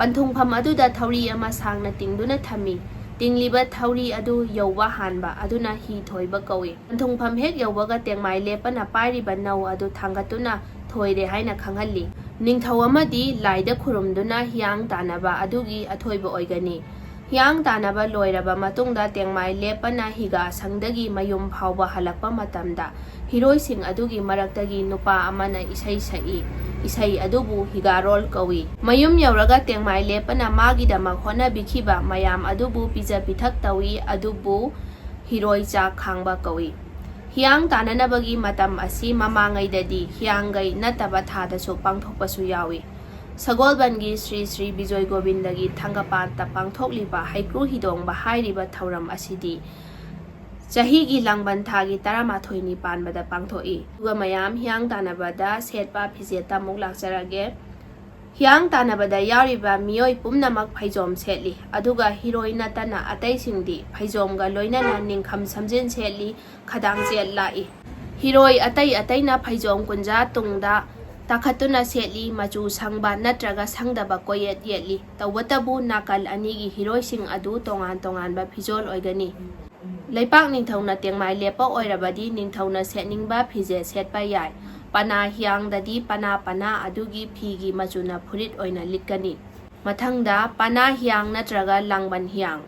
ꯄꯟꯊꯨꯡꯐꯝ ꯑꯗꯨꯗ ꯊꯧꯔꯤ ꯑꯃ ꯁꯥꯡꯅ ꯇꯤꯡꯗꯨꯅ ꯊꯝꯃꯤ꯫ ꯇꯤꯡꯂꯤꯕ ꯊꯧꯔꯤ ꯑꯗꯨ ꯌꯧꯕ ꯍꯥꯟꯕ ꯑꯗꯨꯅ ꯍꯤ ꯊꯣꯏꯕ ꯀꯧꯏ꯫ ꯄꯟꯊꯨꯡꯐꯝ ꯍꯦꯛ ꯌꯧꯕꯒ ꯇꯦꯡꯃꯥꯏ ꯂꯦꯞꯄꯅ ꯄꯥꯏꯔꯤꯕ ꯅꯧ ꯑꯗꯨ ꯊꯥꯡꯒꯠꯇꯨꯅ ꯊꯣꯏꯔꯦ ꯍꯥꯏꯅ ꯈꯪꯍꯜꯂꯤ꯫ ꯅꯤꯡꯊꯧ ꯑꯃꯗꯤ ꯂꯥꯏꯗ ꯈꯨꯔꯨꯝꯗꯨꯅ ꯍꯤꯌꯥꯡ ꯇꯥꯟꯅꯕ ꯑꯗꯨꯒꯤ ꯑꯊꯣꯏꯕ ꯑꯣꯏꯒꯅꯤ꯫ ꯍꯤꯌꯥꯡ ꯇꯥꯟꯅꯕ ꯂꯣꯏꯔꯕ ꯃꯇꯨꯡꯗ ꯇꯦꯡꯃꯥꯏ ꯂꯦꯞꯄꯅ ꯍꯤꯒꯥꯁꯪꯗꯒꯤ ꯃꯌꯨꯝ ꯐꯥꯎꯕ ꯍꯜꯂꯛꯄ ꯃꯇꯝꯗ ꯍꯤꯔꯣꯏꯁꯤꯡ ꯑꯗꯨꯒꯤ ꯃꯔꯛꯇꯒꯤ ꯅꯨꯄꯥ ꯑꯃꯅ ꯏꯁꯩ ꯁꯛꯏ꯫ ꯏꯁꯩ ꯑꯗꯨꯕꯨ ꯍꯤꯒꯥꯔꯣꯜ ꯀꯧꯏ꯫ ꯃꯌꯨꯝ ꯌꯧꯔꯒ ꯇꯦꯡꯃꯥꯏ ꯂꯦꯞꯄꯅ ꯃꯥꯒꯤꯗꯃꯛ ꯍꯣꯠꯅꯕꯤꯈꯤꯕ ꯃꯌꯥꯝ ꯑꯗꯨꯕꯨ ꯄꯤꯖ ꯄꯤꯊꯛ ꯇꯧꯏ, ꯑꯗꯨꯕꯨ ꯍꯤꯔꯣꯏ ꯆꯥꯛ ꯈꯥꯡꯕ ꯀꯧꯏ꯫ ꯍꯤꯌꯥꯡ ꯇꯥꯟꯅꯅꯕꯒꯤ ꯃꯇꯝ ꯑꯁꯤ ꯃꯃꯥꯡꯉꯩꯗꯗꯤ ꯍꯤꯌꯥꯡꯒꯩ ꯅꯠꯇꯕ ꯊꯥꯗꯁꯨ ꯄꯥꯡꯊꯣꯛꯄꯁꯨ ꯌꯥꯎꯏ꯫ ꯁꯒꯣꯜꯕꯟꯒꯤ ꯁ꯭ꯔꯤ ꯁ꯭ꯔꯤ ꯕꯤꯖꯣꯏ ꯒꯣꯕꯤꯟꯗꯒꯤ ꯊꯥꯡꯒꯄꯥꯠꯇ ꯄꯥꯡꯊꯣꯛꯂꯤꯕ ꯍꯩꯀ꯭ꯔꯨ ꯍꯤꯗꯣꯡꯕ ꯍꯥꯏꯔꯤꯕ ꯊꯧꯔꯝ ꯑꯁꯤꯗꯤ ꯆꯍꯤꯒꯤ ꯂꯥꯡꯕꯟ ꯊꯥꯒꯤ ꯇꯔꯥꯃꯥꯊꯣꯏꯅꯤ ꯄꯥꯟꯕꯗ ꯄꯥꯡꯊꯣꯛꯏ꯫ ꯑꯗꯨꯒ ꯃꯌꯥꯝ ꯍꯤꯌꯥꯡ ꯇꯥꯟꯅꯕꯗ ꯁꯦꯠꯄ ꯐꯤꯖꯦꯠꯇ ꯑꯃꯨꯛ ꯂꯥꯛꯆꯔꯒꯦ꯫ ꯍꯤꯌꯥꯡ ꯇꯥꯟꯅꯕꯗ ꯌꯥꯎꯔꯤꯕ ꯃꯤꯑꯣꯏ ꯄꯨꯝꯅꯃꯛ ꯐꯩꯖꯣꯝ ꯁꯦꯠꯂꯤ, ꯑꯗꯨꯒ ꯍꯤꯔꯣꯏ ꯅꯠꯇꯅ ꯑꯇꯩꯁꯤꯡꯗꯤ ꯐꯩꯖꯣꯝꯒ ꯂꯣꯏꯅꯅ ꯅꯤꯡꯈꯝ ꯁꯝꯖꯤꯟ ꯁꯦꯠꯂꯤ, ꯈꯗꯥꯡ ꯆꯦꯠ ꯂꯥꯛꯏ꯫ ꯍꯤꯔꯣꯏ ꯑꯇꯩ ꯑꯇꯩꯅ ꯐꯩꯖꯣꯝ ꯀꯨꯟꯖꯥ ꯇꯨꯡꯗ ꯇꯥꯈꯠꯇꯨꯅ ꯁꯦꯠꯂꯤ, ꯃꯆꯨ ꯁꯪꯕ ꯅꯠꯇ꯭ꯔꯒ ꯁꯪꯗꯕ ꯀꯣꯌꯦꯠ ꯌꯦꯠꯂꯤ꯫ ꯇꯧꯕꯇꯕꯨ ꯅꯥꯀꯜ ꯑꯅꯤꯒꯤ ꯍꯤꯔꯣꯏꯁꯤꯡ ꯑꯗꯨ ꯇꯣꯉꯥꯟ ꯇꯣꯉꯥꯟꯕ ꯐꯤꯖꯣꯜ ꯑꯣꯏꯒꯅꯤ꯫ ꯂꯩꯄꯥꯛ ꯅꯤꯡꯊꯧꯅ ꯇꯦꯡꯃꯥꯏ ꯂꯦꯞꯄ ꯑꯣꯏꯔꯕꯗꯤ ꯅꯤꯡꯊꯧꯅ ꯁꯦꯠꯅꯤꯡꯕ ꯐꯤꯖꯦꯠ ꯁꯦꯠꯄ ꯌꯥꯏ꯫ ꯄꯅꯥ ꯍꯤꯌꯥꯡꯗꯗꯤ ꯄꯅꯥ ꯄꯅꯥ ꯑꯗꯨꯒꯤ ꯐꯤꯒꯤ ꯃꯆꯨꯅ ꯐꯨꯔꯤꯠ ꯑꯣꯏꯅ ꯂꯤꯠꯀꯅꯤ꯫ ꯃꯊꯪꯗ ꯄꯅꯥ ꯍꯤꯌꯥꯡ ꯅꯠꯇ꯭ꯔꯒ ꯂꯥꯡꯕꯟ ꯍꯤꯌꯥꯡ꯫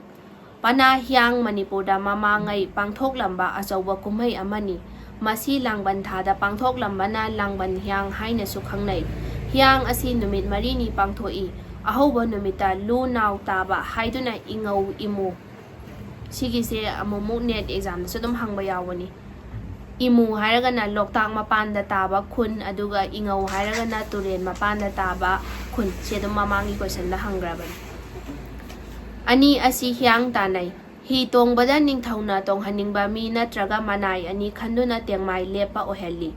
ꯄꯅꯥ ꯍꯤꯌꯥꯡ ꯃꯅꯤꯄꯨꯔꯗ ꯃꯃꯥꯡꯉꯩ ꯄꯥꯡꯊꯣꯛꯂꯝꯕ ꯑꯆꯧꯕ ꯀꯨꯝꯍꯩ ꯑꯃꯅꯤ꯫ ꯃꯁꯤ ꯂꯥꯡꯕꯟ ꯊꯥꯗ ꯄꯥꯡꯊꯣꯛꯂꯝꯕꯅ ꯂꯥꯡꯕꯟ ꯍꯤꯌꯥꯡ ꯍꯥꯏꯅꯁꯨ ꯈꯪꯅꯩ꯫ ꯍꯤꯌꯥꯡ ꯑꯁꯤ ꯅꯨꯃꯤꯠ ꯃꯔꯤꯅꯤ ꯄꯥꯡꯊꯣꯛꯏ꯫ ꯑꯍꯧꯕ ꯅꯨꯃꯤꯠꯇ ꯂꯨ ꯅꯥꯎ ꯇꯥꯕ ꯍꯥꯏꯗꯨꯅ ꯏꯉꯧ ꯏꯃꯨ, ꯁꯤꯒꯤꯁꯦ ꯑꯃꯨꯛꯃꯨꯛ ꯅꯦꯠ ꯑꯦꯛꯖꯥꯝꯗꯁꯨ ꯑꯗꯨꯝ ꯍꯪꯕ ꯌꯥꯎꯕꯅꯤ꯫ ꯏꯃꯨ ꯍꯥꯏꯔꯒꯅ ꯂꯣꯛꯇꯥꯛ ꯃꯄꯥꯟꯗ ꯇꯥꯕ ꯈꯨꯟ, ꯑꯗꯨꯒ ꯏꯉꯧ ꯍꯥꯏꯔꯒꯅ ꯇꯨꯔꯦꯟ ꯃꯄꯥꯟꯗ ꯇꯥꯕ ꯈꯨꯟ꯫ ꯁꯤ ꯑꯗꯨꯝ ꯃꯃꯥꯡꯒꯤ ꯀꯣꯏꯁꯟꯗ ꯍꯪꯈ꯭ꯔꯕꯅꯤ꯫ ꯑꯅꯤ ꯑꯁꯤ ꯍꯤꯌꯥꯡ ꯇꯥꯟꯅꯩ꯫ ꯍꯤ ꯇꯣꯡꯕꯗ ꯅꯤꯡꯊꯧꯅ ꯇꯣꯡꯍꯟꯅꯤꯡꯕ ꯃꯤ ꯅꯠꯇ꯭ꯔꯒ ꯃꯅꯥꯏ ꯑꯅꯤ ꯈꯟꯗꯨꯅ ꯇꯦꯡꯃꯥꯏ ꯂꯦꯞꯄ ꯑꯣꯏꯍꯜꯂꯤ꯫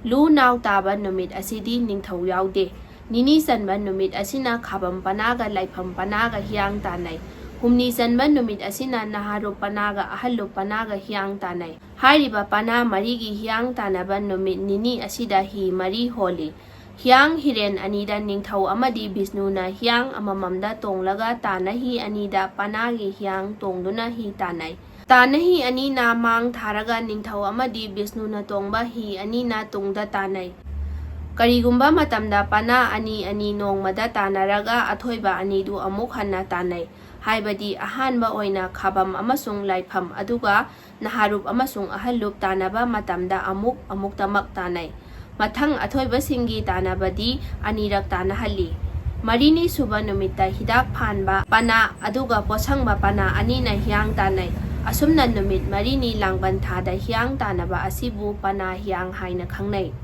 ꯂꯨ ꯅꯥꯎ ꯇꯥꯕ ꯅꯨꯃꯤꯠ ꯑꯁꯤꯗꯤ ꯅꯤꯡꯊꯧ ꯌꯥꯎꯗꯦ꯫ ꯅꯤꯅꯤ ꯆꯟꯕ ꯅꯨꯃꯤꯠ ꯑꯁꯤꯅ ꯈꯥꯕꯝ ꯄꯅꯥꯒ ꯂꯥꯏꯐꯝ ꯄꯅꯥꯒ ꯍꯤꯌꯥꯡ ꯇꯥꯟꯅꯩ꯫ ꯍꯨꯝꯅꯤ ꯆꯟꯕ ꯅꯨꯃꯤꯠ ꯑꯁꯤꯅ ꯅꯍꯥꯔꯨꯞ ꯄꯅꯥꯒ ꯑꯍꯜꯂꯨꯞ ꯄꯅꯥꯒ ꯍꯤꯌꯥꯡ ꯇꯥꯟꯅꯩ꯫ ꯍꯥꯏꯔꯤꯕ ꯄꯅꯥ ꯃꯔꯤꯒꯤ ꯍꯤꯌꯥꯡ ꯇꯥꯟꯅꯕ ꯅꯨꯃꯤꯠ ꯅꯤꯅꯤ ꯑꯁꯤꯗ ꯍꯤ ꯃꯔꯤ ꯍꯣꯜꯂꯤ꯫ ꯍꯤꯌꯥꯡ ꯍꯤꯔꯦꯟ ꯑꯅꯤꯗ ꯅꯤꯡꯊꯧ ꯑꯃꯗꯤ ꯕꯤꯁꯅꯨꯅ ꯍꯤꯌꯥꯡ ꯑꯃꯃꯝꯗ ꯇꯣꯡꯂꯒ ꯇꯥꯟꯅ ꯍꯤ ꯑꯅꯤꯗ ꯄꯅꯥꯒꯤ ꯍꯤꯌꯥꯡ ꯇꯣꯡꯗꯨꯅ ꯍꯤ ꯇꯥꯟꯅꯩ꯫ ꯇꯥꯟꯅ ꯍꯤ ꯑꯅꯤꯅ ꯃꯥꯡ ꯊꯥꯔꯒ ꯅꯤꯡꯊꯧ ꯑꯃꯗꯤ ꯕꯤꯁꯅꯨꯅ ꯇꯣꯡꯕ ꯍꯤ ꯑꯅꯤꯅ ꯇꯨꯡꯗ ꯇꯥꯟꯅꯩ꯫ ꯀꯔꯤꯒꯨꯝꯕ ꯃꯇꯝꯗ ꯄꯅꯥ ꯑꯅꯤ ꯑꯅꯤ ꯅꯣꯡꯃꯗ ꯇꯥꯟꯅꯔꯒ ꯑꯊꯣꯏꯕ ꯑꯅꯤꯗꯨ ꯑꯃꯨꯛ ꯍꯟꯅ ꯇꯥꯟꯅꯩ꯫ ꯍꯥꯏꯕꯗꯤ ꯑꯍꯥꯟꯕ ꯑꯣꯏꯅ ꯈꯥꯕꯝ ꯑꯃꯁꯨꯡ ꯂꯥꯏꯐꯝ, ꯑꯗꯨꯒ ꯅꯍꯥꯔꯨꯞ ꯑꯃꯁꯨꯡ ꯑꯍꯜꯂꯨꯞ ꯇꯥꯟꯅꯕ ꯃꯇꯝꯗ ꯑꯃꯨꯛ ꯑꯃꯨꯛꯇꯃꯛ ꯇꯥꯟꯅꯩ꯫ ꯃꯊꯪ ꯑꯊꯣꯏꯕꯁꯤꯡꯒꯤ ꯇꯥꯟꯅꯕꯗꯤ ꯑꯅꯤꯔꯛ ꯇꯥꯟꯅꯍꯜꯂꯤ꯫ ꯃꯔꯤꯅꯤ ꯁꯨꯕ ꯅꯨꯃꯤꯠꯇ ꯍꯤꯗꯥꯛ ꯐꯥꯟꯕ ꯄꯅꯥ ꯑꯗꯨꯒ ꯄꯣꯠꯁꯪꯕ ꯄꯅꯥ ꯑꯅꯤꯅ ꯍꯤꯌꯥꯡ ꯇꯥꯟꯅꯩ꯫ ꯑꯁꯨꯝꯅ ꯅꯨꯃꯤꯠ ꯃꯔꯤꯅꯤ ꯂꯥꯡꯕꯟ ꯊꯥꯗ ꯍꯤꯌꯥꯡ ꯇꯥꯟꯅꯕ ꯑꯁꯤꯕꯨ ꯄꯅꯥ ꯍꯤꯌꯥꯡ ꯍꯥꯏꯅ ꯈꯪꯅꯩ꯫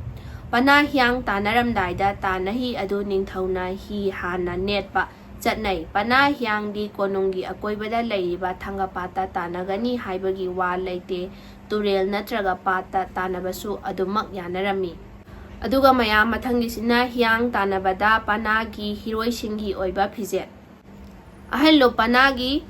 ꯄꯅꯥ ꯍꯤꯌꯥꯡ ꯇꯥꯟꯅꯔꯝꯗꯥꯏꯗ ꯇꯥꯟꯅ ꯍꯤ ꯑꯗꯨ ꯅꯤꯡꯊꯧꯅ ꯍꯤ ꯍꯥꯟꯅ ꯅꯦꯠꯄ ꯆꯠꯅꯩ꯫ ꯄꯅꯥ ꯍꯤꯌꯥꯡꯗꯤ ꯀꯣꯅꯨꯡꯒꯤ ꯑꯀꯣꯏꯕꯗ ꯂꯩꯔꯤꯕ ꯊꯥꯡꯒꯄꯥꯠꯇ ꯇꯥꯟꯅꯒꯅꯤ ꯍꯥꯏꯕꯒꯤ ꯋꯥ ꯂꯩꯇꯦ꯫ ꯇꯨꯔꯦꯜ ꯅꯠꯇ꯭ꯔꯒ ꯄꯥꯠꯇ ꯇꯥꯟꯅꯕꯁꯨ ꯑꯗꯨꯃꯛ ꯌꯥꯅꯔꯝꯃꯤ꯫ ꯑꯗꯨꯒ ꯃꯌꯥꯝ, ꯃꯊꯪꯒꯤꯁꯤꯅ ꯍꯤꯌꯥꯡ ꯇꯥꯟꯅꯕꯗ ꯄꯅꯥꯒꯤ ꯍꯤꯔꯣꯏꯁꯤꯡꯒꯤ ꯑꯣꯏꯕ ꯐꯤꯖꯦꯠ꯫ ꯑꯍꯜꯂꯨꯞ ꯄꯅꯥꯒꯤ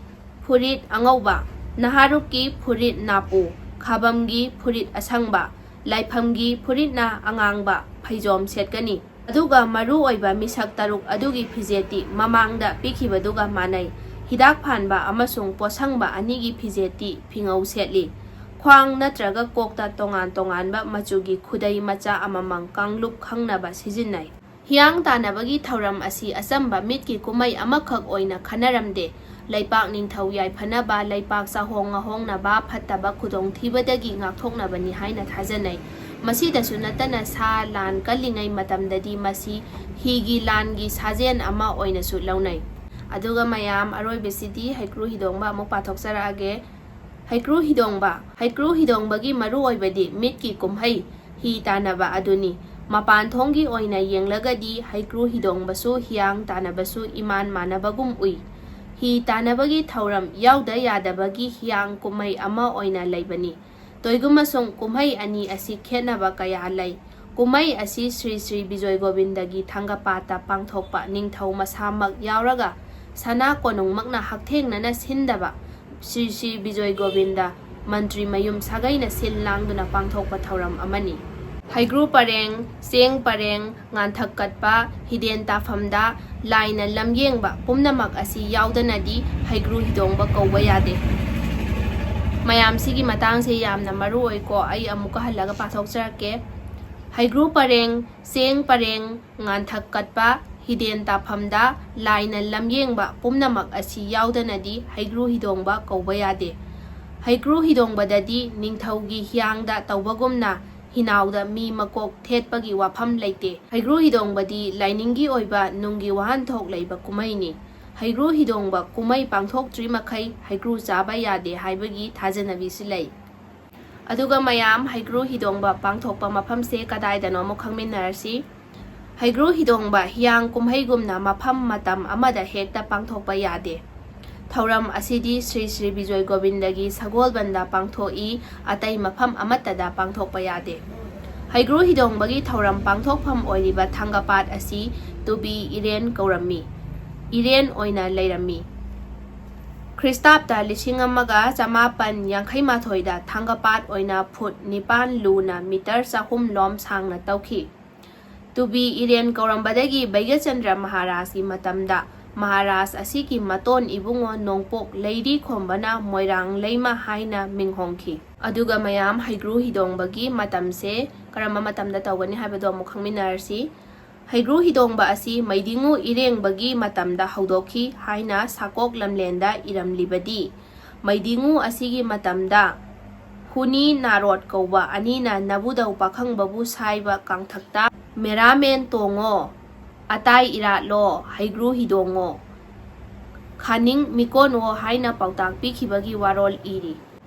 ꯐꯨꯔꯤꯠ ꯑꯉꯧꯕ, ꯅꯍꯥꯔꯨꯞꯀꯤ ꯐꯨꯔꯤꯠ ꯅꯥꯄꯨ, ꯈꯥꯕꯝꯒꯤ ꯐꯨꯔꯤꯠ ꯑꯁꯪꯕ, ꯂꯥꯏꯐꯝꯒꯤ ꯐꯨꯔꯤꯠꯅ ꯑꯉꯥꯡꯕ ꯐꯩꯖꯣꯝ ꯁꯦꯠꯀꯅꯤ꯫ ꯑꯗꯨꯒ ꯃꯔꯨ ꯑꯣꯏꯕ ꯃꯤꯁꯛ ꯇꯔꯨꯛ ꯑꯗꯨꯒꯤ ꯐꯤꯖꯦꯠꯇꯤ ꯃꯃꯥꯡꯗ ꯄꯤꯈꯤꯕꯗꯨꯒ ꯃꯥꯟꯅꯩ꯫ ꯍꯤꯗꯥꯛ ꯐꯥꯟꯕ ꯑꯃꯁꯨꯡ ꯄꯣꯠꯁꯪꯕ ꯑꯅꯤꯒꯤ ꯐꯤꯖꯦꯠꯇꯤ ꯐꯤꯉꯧ ꯁꯦꯠꯂꯤ꯫ ꯈ꯭ꯋꯥꯡ ꯅꯠꯇ꯭ꯔꯒ ꯀꯣꯛꯇ ꯇꯣꯉꯥꯟ ꯇꯣꯉꯥꯟꯕ ꯃꯆꯨꯒꯤ ꯈꯨꯗꯩ ꯃꯆꯥ ꯑꯃꯃꯝ ꯀꯥꯡꯂꯨꯞ ꯈꯪꯅꯕ ꯁꯤꯖꯤꯟꯅꯩ꯫ ꯍꯤꯌꯥꯡ ꯇꯥꯟꯅꯕꯒꯤ ꯊꯧꯔꯝ ꯑꯁꯤ ꯑꯆꯝꯕ ꯃꯤꯠꯀꯤ ꯀꯨꯝꯍꯩ ꯑꯃꯈꯛ ꯑꯣꯏꯅ ꯈꯟꯅꯔꯝꯗꯦ꯫ ꯂꯩꯄꯥꯛ ꯅꯤꯡꯊꯧ ꯌꯥꯏꯐꯅꯕ, ꯂꯩꯄꯥꯛ ꯆꯥꯍꯣꯡ ꯉꯥꯍꯣꯡꯅꯕ, ꯐꯠꯇꯕ ꯈꯨꯗꯣꯡꯊꯤꯕꯗꯒꯤ ꯉꯥꯛꯊꯣꯛꯅꯕꯅꯤ ꯍꯥꯏꯅ ꯊꯥꯖꯅꯩ꯫ ꯃꯁꯤꯗꯁꯨ ꯅꯠꯇꯅ ꯁꯥ ꯂꯥꯟ ꯀꯜꯂꯤꯉꯩ ꯃꯇꯝꯗꯗꯤ ꯃꯁꯤ ꯍꯤꯒꯤ ꯂꯥꯟꯒꯤ ꯁꯥꯖꯦꯜ ꯑꯃ ꯑꯣꯏꯅꯁꯨ ꯂꯧꯅꯩ꯫ ꯑꯗꯨꯒ ꯃꯌꯥꯝ, ꯑꯔꯣꯏꯕꯁꯤꯗꯤ ꯍꯩꯀ꯭ꯔꯨ ꯍꯤꯗꯣꯡꯕ ꯑꯃꯨꯛ ꯄꯥꯊꯣꯛꯆꯔꯛꯑꯒꯦ꯫ ꯍꯩꯀ꯭ꯔꯨ ꯍꯤꯗꯣꯡꯕ꯫ ꯍꯩꯀ꯭ꯔꯨ ꯍꯤꯗꯣꯡꯕꯒꯤ ꯃꯔꯨꯑꯣꯏꯕꯗꯤ ꯃꯤꯠꯀꯤ ꯀꯨꯝꯍꯩ ꯍꯤ ꯇꯥꯟꯅꯕ ꯑꯗꯨꯅꯤ꯫ ꯃꯄꯥꯟ ꯊꯣꯡꯒꯤ ꯑꯣꯏꯅ ꯌꯦꯡꯂꯒꯗꯤ ꯍꯩꯀ꯭ꯔꯨ ꯍꯤꯗꯣꯡꯕꯁꯨ ꯍꯤꯌꯥꯡ ꯇꯥꯟꯅꯕꯁꯨ ꯏꯃꯥꯟ ꯃꯥꯟꯅꯕꯒꯨꯝ ꯎꯏ꯫ ꯍꯤ ꯇꯥꯟꯅꯕꯒꯤ ꯊꯧꯔꯝ ꯌꯥꯎꯗ ꯌꯥꯗꯕꯒꯤ ꯍꯤꯌꯥꯡ ꯀꯨꯝꯍꯩ ꯑꯃ ꯑꯣꯏꯅ ꯂꯩꯕꯅꯤ꯫ ꯇꯣꯏꯒꯨꯝꯕꯁꯨꯡ ꯀꯨꯝꯍꯩ ꯑꯅꯤ ꯑꯁꯤ ꯈꯦꯠꯅꯕ ꯀꯌꯥ ꯂꯩ꯫ ꯀꯨꯝꯍꯩ ꯑꯁꯤ ꯁ꯭ꯔꯤ ꯁ꯭ꯔꯤ ꯕꯤꯖꯣꯏ ꯒꯣꯕꯤꯟꯗꯒꯤ ꯊꯥꯡꯒꯄꯥꯠꯇ ꯄꯥꯡꯊꯣꯛꯄ ꯅꯤꯡꯊꯧ ꯃꯁꯥꯃꯛ ꯌꯥꯎꯔꯒ ꯁꯅꯥ ꯀꯣꯅꯨꯡꯃꯛꯅ ꯍꯛꯊꯦꯡꯅꯅ ꯁꯤꯟꯗꯕ ꯁ꯭ꯔꯤ ꯁ꯭ꯔꯤ ꯕꯤꯖꯣꯏ ꯒꯣꯕꯤꯟꯗ ꯃꯟꯇ꯭ꯔꯤ ꯃꯌꯨꯝ ꯁꯥꯒꯩꯅ ꯁꯤꯜ ꯂꯥꯡꯗꯨꯅ ꯄꯥꯡꯊꯣꯛꯄ ꯊꯧꯔꯝ ꯑꯃꯅꯤ꯫ ꯍꯩꯒ꯭ꯔꯨ ꯄꯔꯦꯡ, ꯆꯦꯡ ꯄꯔꯦꯡ, ꯉꯥꯟꯊꯛ ꯀꯠꯄ, ꯍꯤꯗꯦꯟ ꯇꯥꯐꯝꯗ ꯂꯥꯏꯅ ꯂꯝꯌꯦꯡꯕ ꯄꯨꯝꯅꯃꯛ ꯑꯁꯤ ꯌꯥꯎꯗꯅꯗꯤ ꯍꯩꯒ꯭ꯔꯨ ꯍꯤꯗꯣꯡꯕ ꯀꯧꯕ ꯌꯥꯗꯦ꯫ ꯃꯌꯥꯝꯁꯤꯒꯤ ꯃꯇꯥꯡꯁꯦ ꯌꯥꯝꯅ ꯃꯔꯨ ꯑꯣꯏꯀꯣ, ꯑꯩ ꯑꯃꯨꯛꯀ ꯍꯜꯂꯒ ꯄꯥꯊꯣꯛꯆꯔꯛꯀꯦ꯫ ꯍꯩꯒ꯭ꯔꯨ ꯄꯔꯦꯡ, ꯆꯦꯡ ꯄꯔꯦꯡ, ꯉꯥꯟꯊꯛ ꯀꯠꯄ, ꯍꯤꯗꯦꯟ ꯇꯥꯐꯝꯗ ꯂꯥꯏꯅ ꯂꯝꯌꯦꯡꯕ ꯄꯨꯝꯅꯃꯛ ꯑꯁꯤ ꯌꯥꯎꯗꯅꯗꯤ ꯍꯩꯒ꯭ꯔꯨ ꯍꯤꯗꯣꯡꯕ ꯀꯧꯕ ꯌꯥꯗꯦ꯫ ꯍꯩꯒ꯭ꯔꯨ ꯍꯤꯗꯣꯡꯕꯗꯗꯤ ꯅꯤꯡꯊꯧꯒꯤ ꯍꯤꯌꯥꯡꯗ ꯇꯧꯕꯒꯨꯝꯅ ꯍꯤꯅꯥꯎꯗ ꯃꯤ ꯃꯀꯣꯛ ꯊꯦꯠꯄꯒꯤ ꯋꯥꯐꯝ ꯂꯩꯇꯦ꯫ ꯍꯩꯒ꯭ꯔꯨ ꯍꯤꯗꯣꯡꯕꯗꯤ ꯂꯥꯏꯅꯤꯡꯒꯤ ꯑꯣꯏꯕ ꯅꯨꯡꯒꯤ ꯋꯥꯍꯟꯊꯣꯛ ꯂꯩꯕ ꯀꯨꯝꯍꯩꯅꯤ꯫ ꯍꯩꯒ꯭ꯔꯨ ꯍꯤꯗꯣꯡꯕ ꯀꯨꯝꯍꯩ ꯄꯥꯡꯊꯣꯛꯇ꯭ꯔꯤ ꯃꯈꯩ ꯍꯩꯒ꯭ꯔꯨ ꯆꯥꯕ ꯌꯥꯗꯦ ꯍꯥꯏꯕꯒꯤ ꯊꯥꯖꯅꯕꯤꯁꯨ ꯂꯩ꯫ ꯑꯗꯨꯒ ꯃꯌꯥꯝ, ꯍꯩꯒ꯭ꯔꯨ ꯍꯤꯗꯣꯡꯕ ꯄꯥꯡꯊꯣꯛꯄ ꯃꯐꯝꯁꯦ ꯀꯗꯥꯏꯗꯅꯣ ꯑꯃꯨꯛ ꯈꯪꯃꯤꯟꯅꯔꯁꯤ꯫ ꯍꯩꯒ꯭ꯔꯨ ꯍꯤꯗꯣꯡꯕ ꯍꯤꯌꯥꯡ ꯀꯨꯝꯍꯩꯒꯨꯝꯅ ꯃꯐꯝ ꯃꯇꯝ ꯑꯃꯗ ꯍꯦꯛꯇ ꯄꯥꯡꯊꯣꯛꯄ ꯌꯥꯗꯦ꯫ ꯊꯧꯔꯝ ꯑꯁꯤꯗꯤ ꯁ꯭ꯔꯤ ꯁ꯭ꯔꯤ ꯕꯤꯖꯣꯏ ꯒꯣꯕꯤꯟꯗꯒꯤ ꯁꯒꯣꯜꯕꯟꯗ ꯄꯥꯡꯊꯣꯛꯏ, ꯑꯇꯩ ꯃꯐꯝ ꯑꯃꯠꯇꯗ ꯄꯥꯡꯊꯣꯛꯄ ꯌꯥꯗꯦ꯫ ꯍꯩꯒ꯭ꯔꯨ ꯍꯤꯗꯣꯡꯕꯒꯤ ꯊꯧꯔꯝ ꯄꯥꯡꯊꯣꯛꯐꯝ ꯑꯣꯏꯔꯤꯕ ꯊꯥꯡꯒꯄꯥꯠ ꯑꯁꯤ ꯇꯨꯕꯤ ꯏꯔꯦꯟ ꯀꯧꯔꯝꯃꯤ꯫ ꯏꯔꯦꯟ ꯑꯣꯏꯅ ꯂꯩꯔꯝꯃꯤ꯫ ꯈ꯭ꯔꯤꯁꯇꯥꯕꯇ ꯂꯤꯁꯤꯡ ꯑꯃꯒ ꯆꯃꯥꯄꯟ ꯌꯥꯡꯈꯩ ꯃꯥꯊꯣꯏꯗ ꯊꯥꯡꯒꯄꯥꯠ ꯑꯣꯏꯅ ꯐꯨꯠ ꯅꯤꯄꯥꯟ ꯂꯨꯅ ꯃꯤꯇꯔ ꯆꯍꯨꯝ ꯂꯣꯝ ꯁꯥꯡꯅ ꯇꯧꯈꯤ꯫ ꯇꯨꯕꯤ ꯏꯔꯦꯟ ꯀꯧꯔꯝꯕꯗꯒꯤ ꯕꯩꯒꯆꯟꯗ꯭ꯔ ꯃꯍꯥꯔꯥꯖꯀꯤ ꯃꯇꯝꯗ ꯃꯍꯥꯔꯥꯖ ꯑꯁꯤꯒꯤ ꯃꯇꯣꯟ ꯏꯕꯨꯡꯉꯣ ꯅꯣꯡꯄꯣꯛ ꯂꯩꯔꯤ ꯈꯣꯝꯕꯅ ꯃꯣꯏꯔꯥꯡ ꯂꯩꯃ ꯍꯥꯏꯅ ꯃꯤꯡ ꯍꯣꯡꯈꯤ꯫ ꯑꯗꯨꯒ ꯃꯌꯥꯝ, ꯍꯩꯒ꯭ꯔꯨ ꯍꯤꯗꯣꯡꯕꯒꯤ ꯃꯇꯝꯁꯦ ꯀꯔꯝꯕ ꯃꯇꯝꯗ ꯇꯧꯒꯅꯤ ꯍꯥꯏꯕꯗꯣ ꯑꯃꯨꯛ ꯈꯪꯃꯤꯟꯅꯔꯁꯤ꯫ ꯍꯩꯒ꯭ꯔꯨ ꯍꯤꯗꯣꯡꯕ ꯑꯁꯤ ꯃꯩꯗꯤꯉꯨ ꯏꯔꯦꯡꯕꯒꯤ ꯃꯇꯝꯗ ꯍꯧꯗꯣꯛꯈꯤ ꯍꯥꯏꯅ ꯁꯥꯀꯣꯛ ꯂꯝꯂꯦꯟꯗ ꯏꯔꯝꯂꯤꯕꯗꯤ, ꯃꯩꯗꯤꯉꯨ ꯑꯁꯤꯒꯤ ꯃꯇꯝꯗ ꯍꯨꯅꯤ ꯅꯥꯔꯣꯠ ꯀꯧꯕ ꯑꯅꯤꯅ ꯅꯕꯨꯙꯧ ꯄꯥꯈꯪꯕꯕꯨ ꯁꯥꯏꯕ ꯀꯥꯡꯊꯛꯇ "ꯃꯦꯔꯥꯃꯦꯟ ꯇꯣꯡꯉꯣ, ꯑꯇꯥꯏ ꯏꯔꯥꯠꯂꯣ, ꯍꯩꯒ꯭ꯔꯨ ꯍꯤꯗꯣꯡꯉꯣ, ꯈꯥꯅꯤꯡ ꯃꯤꯀꯣꯟꯋꯣ" ꯍꯥꯏꯅ ꯄꯥꯎꯇꯥꯛ ꯄꯤꯈꯤꯕꯒꯤ ꯋꯥꯔꯣꯜ ꯏꯔꯤ꯫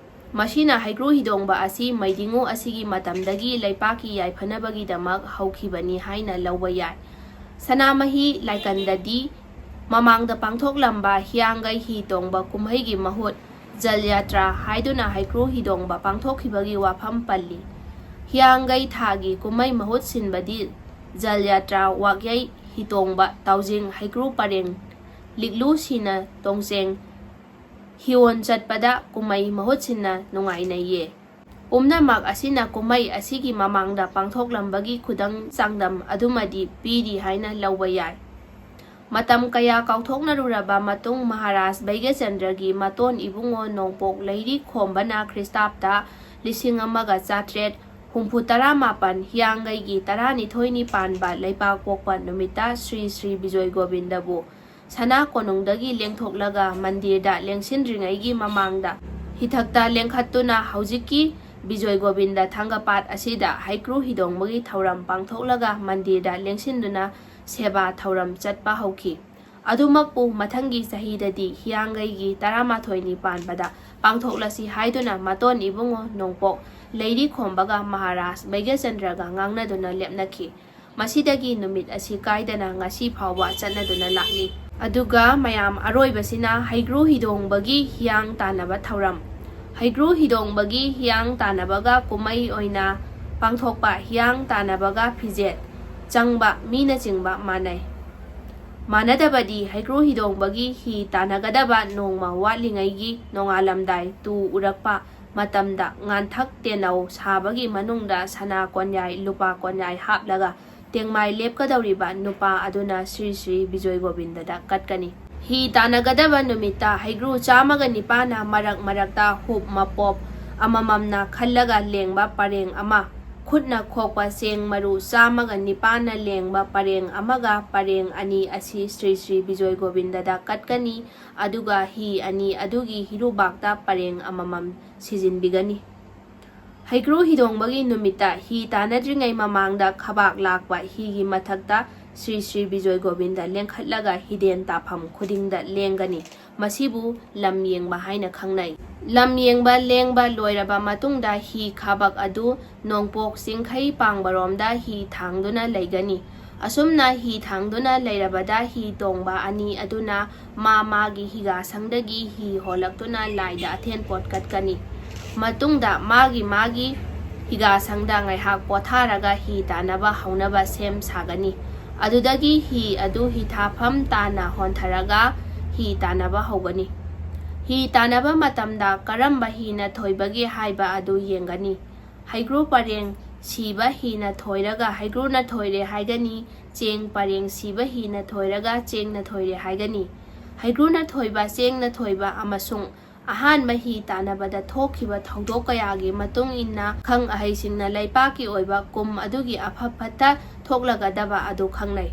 ꯃꯁꯤꯅ ꯍꯩꯒ꯭ꯔꯨ ꯍꯤꯗꯣꯡꯕ ꯑꯁꯤ ꯃꯩꯗꯤꯉꯨ ꯑꯁꯤꯒꯤ ꯃꯇꯝꯗꯒꯤ ꯂꯩꯄꯥꯛꯀꯤ ꯌꯥꯏꯐꯅꯕꯒꯤꯗꯃꯛ ꯍꯧꯈꯤꯕꯅꯤ ꯍꯥꯏꯅ ꯂꯧꯕ ꯌꯥꯏ꯫ ꯁꯅꯥꯃꯍꯤ ꯂꯥꯏꯀꯟꯗꯗꯤ ꯃꯃꯥꯡꯗ ꯄꯥꯡꯊꯣꯛꯂꯝꯕ ꯍꯤꯌꯥꯡꯒꯩ ꯍꯤ ꯇꯣꯡꯕ ꯀꯨꯝꯍꯩꯒꯤ ꯃꯍꯨꯠ ꯖꯜ ꯌꯥꯇ꯭ꯔꯥ ꯍꯥꯏꯗꯨꯅ ꯍꯩꯀ꯭ꯔꯨ ꯍꯤꯗꯣꯡꯕ ꯄꯥꯡꯊꯣꯛꯈꯤꯕꯒꯤ ꯋꯥꯐꯝ ꯄꯜꯂꯤ꯫ ꯍꯤꯌꯥꯡꯒꯩ ꯊꯥꯒꯤ ꯀꯨꯝꯍꯩ ꯃꯍꯨꯠ ꯁꯤꯟꯕꯗꯤ ꯖꯜ ꯌꯥꯇ꯭ꯔꯥ, ꯋꯥꯛꯌꯩ, ꯍꯤꯇꯣꯡꯕ, ꯇꯥꯎꯖꯤꯡ, ꯍꯩꯀ꯭ꯔꯨ ꯄꯔꯦꯡ, ꯂꯤꯛꯂꯨ ꯁꯤꯅ ꯇꯣꯡꯆꯦꯡ, ꯍꯤꯌꯣꯟ ꯆꯠꯄꯗ ꯀꯨꯝꯍꯩ ꯃꯍꯨꯠ ꯁꯤꯟꯅ ꯅꯨꯡꯉꯥꯏꯅꯩꯌꯦ꯫ ꯄꯨꯝꯅꯃꯛ ꯑꯁꯤꯅ ꯀꯨꯝꯍꯩ ꯑꯁꯤꯒꯤ ꯃꯃꯥꯡꯗ ꯄꯥꯡꯊꯣꯛꯂꯝꯕꯒꯤ ꯈꯨꯗꯝ ꯆꯥꯡꯗꯝ ꯑꯗꯨꯃꯗꯤ ꯄꯤꯔꯤ ꯍꯥꯏꯅ ꯂꯧꯕ ꯌꯥꯏ꯫ ꯃꯇꯝ ꯀꯌꯥ ꯀꯥꯎꯊꯣꯛꯅꯔꯨꯔꯕ ꯃꯇꯨꯡ ꯃꯍꯥꯔꯥꯖ ꯚꯩꯒ꯭ꯌꯆꯟꯗ꯭ꯔꯒꯤ ꯃꯇꯣꯟ ꯏꯕꯨꯡꯉꯣ ꯅꯣꯡꯄꯣꯛ ꯂꯩꯔꯤ ꯈꯣꯝꯕꯅ ꯈ꯭ꯔꯤꯁꯇꯥꯕꯇ ꯂꯤꯁꯤꯡ ꯑꯃꯒ ꯆꯥꯇ꯭ꯔꯦꯠ ꯍꯨꯝꯐꯨ ꯇꯔꯥ ꯃꯥꯄꯟ ꯍꯤꯌꯥꯡꯒꯩꯒꯤ ꯇꯔꯥꯅꯤꯊꯣꯏꯅꯤ ꯄꯥꯟꯕ ꯂꯩꯄꯥꯛꯄꯣꯛꯄ ꯅꯨꯃꯤꯠꯇ ꯁ꯭ꯔꯤ ꯁ꯭ꯔꯤ ꯕꯤꯖꯣꯏ ꯒꯣꯕꯤꯟꯗꯕꯨ ꯁꯅꯥ ꯀꯣꯅꯨꯡꯗꯒꯤ ꯂꯦꯡꯊꯣꯛꯂꯒ ꯃꯟꯗꯤꯔꯗ ꯂꯦꯡꯁꯤꯟꯗ꯭ꯔꯤꯉꯩꯒꯤ ꯃꯃꯥꯡꯗ ꯍꯤꯊꯛꯇ ꯂꯦꯡꯈꯠꯇꯨꯅ ꯍꯧꯖꯤꯛꯀꯤ ꯕꯤꯖꯣꯏ ꯒꯣꯕꯤꯟꯗ ꯊꯥꯡꯒꯄꯥꯠ ꯑꯁꯤꯗ ꯍꯩꯀ꯭ꯔꯨ ꯍꯤꯗꯣꯡꯕꯒꯤ ꯊꯧꯔꯝ ꯄꯥꯡꯊꯣꯛꯂꯒ ꯃꯟꯗꯤꯔꯗ ꯂꯦꯡꯁꯤꯟꯗꯨꯅ ꯁꯦꯕꯥ ꯊꯧꯔꯝ ꯆꯠꯄ ꯍꯧꯈꯤ꯫ ꯑꯗꯨꯃꯛꯄꯨ ꯃꯊꯪꯒꯤ ꯆꯍꯤꯗꯗꯤ ꯍꯤꯌꯥꯡꯒꯩꯒꯤ ꯇꯔꯥꯃꯥꯊꯣꯏꯅꯤ ꯄꯥꯟꯕꯗ ꯄꯥꯡꯊꯣꯛꯂꯁꯤ ꯍꯥꯏꯗꯨꯅ ꯃꯇꯣꯟ ꯏꯕꯨꯡꯉꯣ ꯅꯣꯡꯄꯣꯛ ꯂꯩꯔꯤ ꯈꯣꯝꯕꯒ ꯃꯍꯥꯔꯥꯖ ꯚꯩꯒ꯭ꯌꯆꯟꯗ꯭ꯔꯒ ꯉꯥꯡꯅꯗꯨꯅ ꯂꯦꯞꯅꯈꯤ꯫ ꯃꯁꯤꯗꯒꯤ ꯅꯨꯃꯤꯠ ꯑꯁꯤ ꯀꯥꯏꯗꯅ ꯉꯁꯤ ꯐꯥꯎꯕ ꯆꯠꯅꯗꯨꯅ ꯂꯥꯛꯂꯤ꯫ ꯑꯗꯨꯒ ꯃꯌꯥꯝ ꯑꯔꯣꯏꯕꯁꯤꯅ ꯍꯩꯒ꯭ꯔꯨ ꯍꯤꯗꯣꯡꯕꯒꯤ ꯍꯤꯌꯥꯡ ꯇꯥꯟꯅꯕ ꯊꯧꯔꯝ꯫ ꯍꯩꯒ꯭ꯔꯨ ꯍꯤꯗꯣꯡꯕꯒꯤ ꯍꯤꯌꯥꯡ ꯇꯥꯟꯅꯕꯒ ꯀꯨꯝꯍꯩ ꯑꯣꯏꯅ ꯄꯥꯡꯊꯣꯛꯄ ꯍꯤꯌꯥꯡ ꯇꯥꯟꯅꯕꯒ ꯐꯤꯖꯦꯠ ꯆꯪꯕ ꯃꯤꯅꯆꯤꯡꯕ ꯃꯥꯟꯅꯩ꯫ ꯃꯥꯟꯅꯗꯕꯗꯤ ꯍꯩꯀ꯭ꯔꯨ ꯍꯤꯗꯣꯡꯕꯒꯤ ꯍꯤ ꯇꯥꯟꯅꯒꯗꯕ ꯅꯣꯡꯃ ꯋꯥꯠꯂꯤꯉꯩꯒꯤ ꯅꯣꯡꯉꯥꯜꯂꯝꯗꯥꯏ ꯇꯨ ꯎꯔꯛꯄ ꯃꯇꯝꯗ ꯉꯥꯟꯊꯛ ꯇꯦꯅꯧ ꯁꯥꯕꯒꯤ ꯃꯅꯨꯡꯗ ꯁꯅꯥ ꯀꯣꯟꯌꯥꯏ, ꯂꯨꯄꯥ ꯀꯣꯟꯌꯥꯏ ꯍꯥꯞꯂꯒ ꯇꯦꯡꯃꯥꯏ ꯂꯦꯞꯀꯗꯧꯔꯤꯕ ꯅꯨꯄꯥ ꯑꯗꯨꯅ ꯁ꯭ꯔꯤ ꯁ꯭ꯔꯤ ꯕꯤꯖꯣꯏ ꯒꯣꯕꯤꯟꯗꯗ ꯀꯠꯀꯅꯤ꯫ ꯍꯤ ꯇꯥꯟꯅꯒꯗꯕ ꯅꯨꯃꯤꯠꯇ ꯍꯩꯒ꯭ꯔꯨ ꯆꯥꯝꯃꯒ ꯅꯤꯄꯥꯟꯅ ꯃꯔꯛ ꯃꯔꯛꯇ ꯍꯨꯞ ꯃꯄꯣꯞ ꯑꯃꯃꯝꯅ ꯈꯜꯂꯒ ꯂꯦꯡꯕ ꯄꯔꯦꯡ ꯑꯃ, ꯈꯨꯠꯅ ꯈꯣꯛꯄ ꯆꯦꯡ ꯃꯔꯨ ꯆꯥꯝꯃꯒ ꯅꯤꯄꯥꯟꯅ ꯂꯦꯡꯕ ꯄꯔꯦꯡ ꯑꯃꯒ ꯄꯔꯦꯡ ꯑꯅꯤ ꯑꯁꯤ ꯁ꯭ꯔꯤ ꯁ꯭ꯔꯤ ꯕꯤꯖꯣꯏ ꯒꯣꯕꯤꯟꯗꯗ ꯀꯠꯀꯅꯤ, ꯑꯗꯨꯒ ꯍꯤ ꯑꯅꯤ ꯑꯗꯨꯒꯤ ꯍꯤꯔꯨꯕꯥꯛꯇ ꯄꯔꯦꯡ ꯑꯃꯃꯝ ꯁꯤꯖꯤꯟꯕꯤꯒꯅꯤ꯫ ꯍꯩꯀ꯭ꯔꯨ ꯍꯤꯗꯣꯡꯕꯒꯤ ꯅꯨꯃꯤꯠꯇ ꯍꯤ ꯇꯥꯟꯅꯗ꯭ꯔꯤꯉꯩ ꯃꯃꯥꯡꯗ ꯈꯕꯥꯛ ꯂꯥꯛꯄ ꯍꯤꯒꯤ ꯃꯊꯛꯇ ꯁ꯭ꯔꯤ ꯁ꯭ꯔꯤ ꯕꯤꯖꯣꯏ ꯒꯣꯕꯤꯟꯗ ꯂꯦꯡꯈꯠꯂꯒ ꯍꯤꯗꯦꯟ ꯇꯥꯐꯝ ꯈꯨꯗꯤꯡꯗ ꯂꯦꯡꯒꯅꯤ꯫ ꯃꯁꯤꯕꯨ ꯂꯝ ꯌꯦꯡꯕ ꯍꯥꯏꯅ ꯈꯪꯅꯩ꯫ ꯂꯝ ꯌꯦꯡꯕ ꯂꯦꯡꯕ ꯂꯣꯏꯔꯕ ꯃꯇꯨꯡꯗ ꯍꯤ ꯈꯥꯕꯛ ꯑꯗꯨ ꯅꯣꯡꯄꯣꯛ ꯆꯤꯡꯈꯩ ꯄꯥꯡꯕꯔꯣꯝꯗ ꯍꯤ ꯊꯥꯡꯗꯨꯅ ꯂꯩꯒꯅꯤ꯫ ꯑꯁꯨꯝꯅ ꯍꯤ ꯊꯥꯡꯗꯨꯅ ꯂꯩꯔꯕꯗ ꯍꯤ ꯇꯣꯡꯕ ꯑꯅꯤ ꯑꯗꯨꯅ ꯃꯥ ꯃꯥꯒꯤ ꯍꯤꯒꯥꯁꯪꯗꯒꯤ ꯍꯤ ꯍꯣꯜꯂꯛꯇꯨꯅ ꯂꯥꯏꯗ ꯑꯊꯦꯟ ꯄꯣꯠ ꯀꯠꯀꯅꯤ꯫ ꯃꯇꯨꯡꯗ ꯃꯥꯒꯤ ꯃꯥꯒꯤ ꯍꯤꯒꯥꯁꯪꯗ ꯉꯥꯏꯍꯥꯛ ꯄꯣꯊꯥꯔꯒ ꯍꯤ ꯇꯥꯟꯅꯕ ꯍꯧꯅꯕ ꯁꯦꯝ ꯁꯥꯒꯅꯤ꯫ ꯑꯗꯨꯗꯒꯤ ꯍꯤ ꯑꯗꯨ ꯍꯤꯊꯥꯐꯝ ꯇꯥꯅ ꯍꯣꯟꯊꯔꯒ ꯍꯤ ꯇꯥꯟꯅꯕ ꯍꯧꯒꯅꯤ꯫ ꯍꯤ ꯇꯥꯟꯅꯕ ꯃꯇꯝꯗ ꯀꯔꯝꯕ ꯍꯤꯅ ꯊꯣꯏꯕꯒꯦ ꯍꯥꯏꯕ ꯑꯗꯨ ꯌꯦꯡꯒꯅꯤ꯫ ꯍꯩꯒ꯭ꯔꯨ ꯄꯔꯦꯡ ꯁꯤꯕ ꯍꯤꯅ ꯊꯣꯏꯔꯒ ꯍꯩꯒ꯭ꯔꯨꯅ ꯊꯣꯏꯔꯦ ꯍꯥꯏꯒꯅꯤ꯫ ꯆꯦꯡ ꯄꯔꯦꯡ ꯁꯤꯕ ꯍꯤꯅ ꯊꯣꯏꯔꯒ ꯆꯦꯡꯅ ꯊꯣꯏꯔꯦ ꯍꯥꯏꯒꯅꯤ꯫ ꯍꯩꯒ꯭ꯔꯨꯅ ꯊꯣꯏꯕ, ꯆꯦꯡꯅ ꯊꯣꯏꯕ ꯑꯃꯁꯨꯡ ꯑꯍꯥꯟꯕ ꯍꯤ ꯇꯥꯟꯅꯕꯗ ꯊꯣꯛꯈꯤꯕ ꯊꯧꯗꯣꯛ ꯀꯌꯥꯒꯤ ꯃꯇꯨꯡ ꯏꯟꯅ ꯑꯈꯪ ꯑꯍꯩꯁꯤꯡꯅ ꯂꯩꯄꯥꯛꯀꯤ ꯑꯣꯏꯕ ꯀꯨꯝ ꯑꯗꯨꯒꯤ ꯑꯐ ꯐꯠꯇ ꯊꯣꯛꯂꯒꯗꯕ ꯑꯗꯨ ꯈꯪꯅꯩ꯫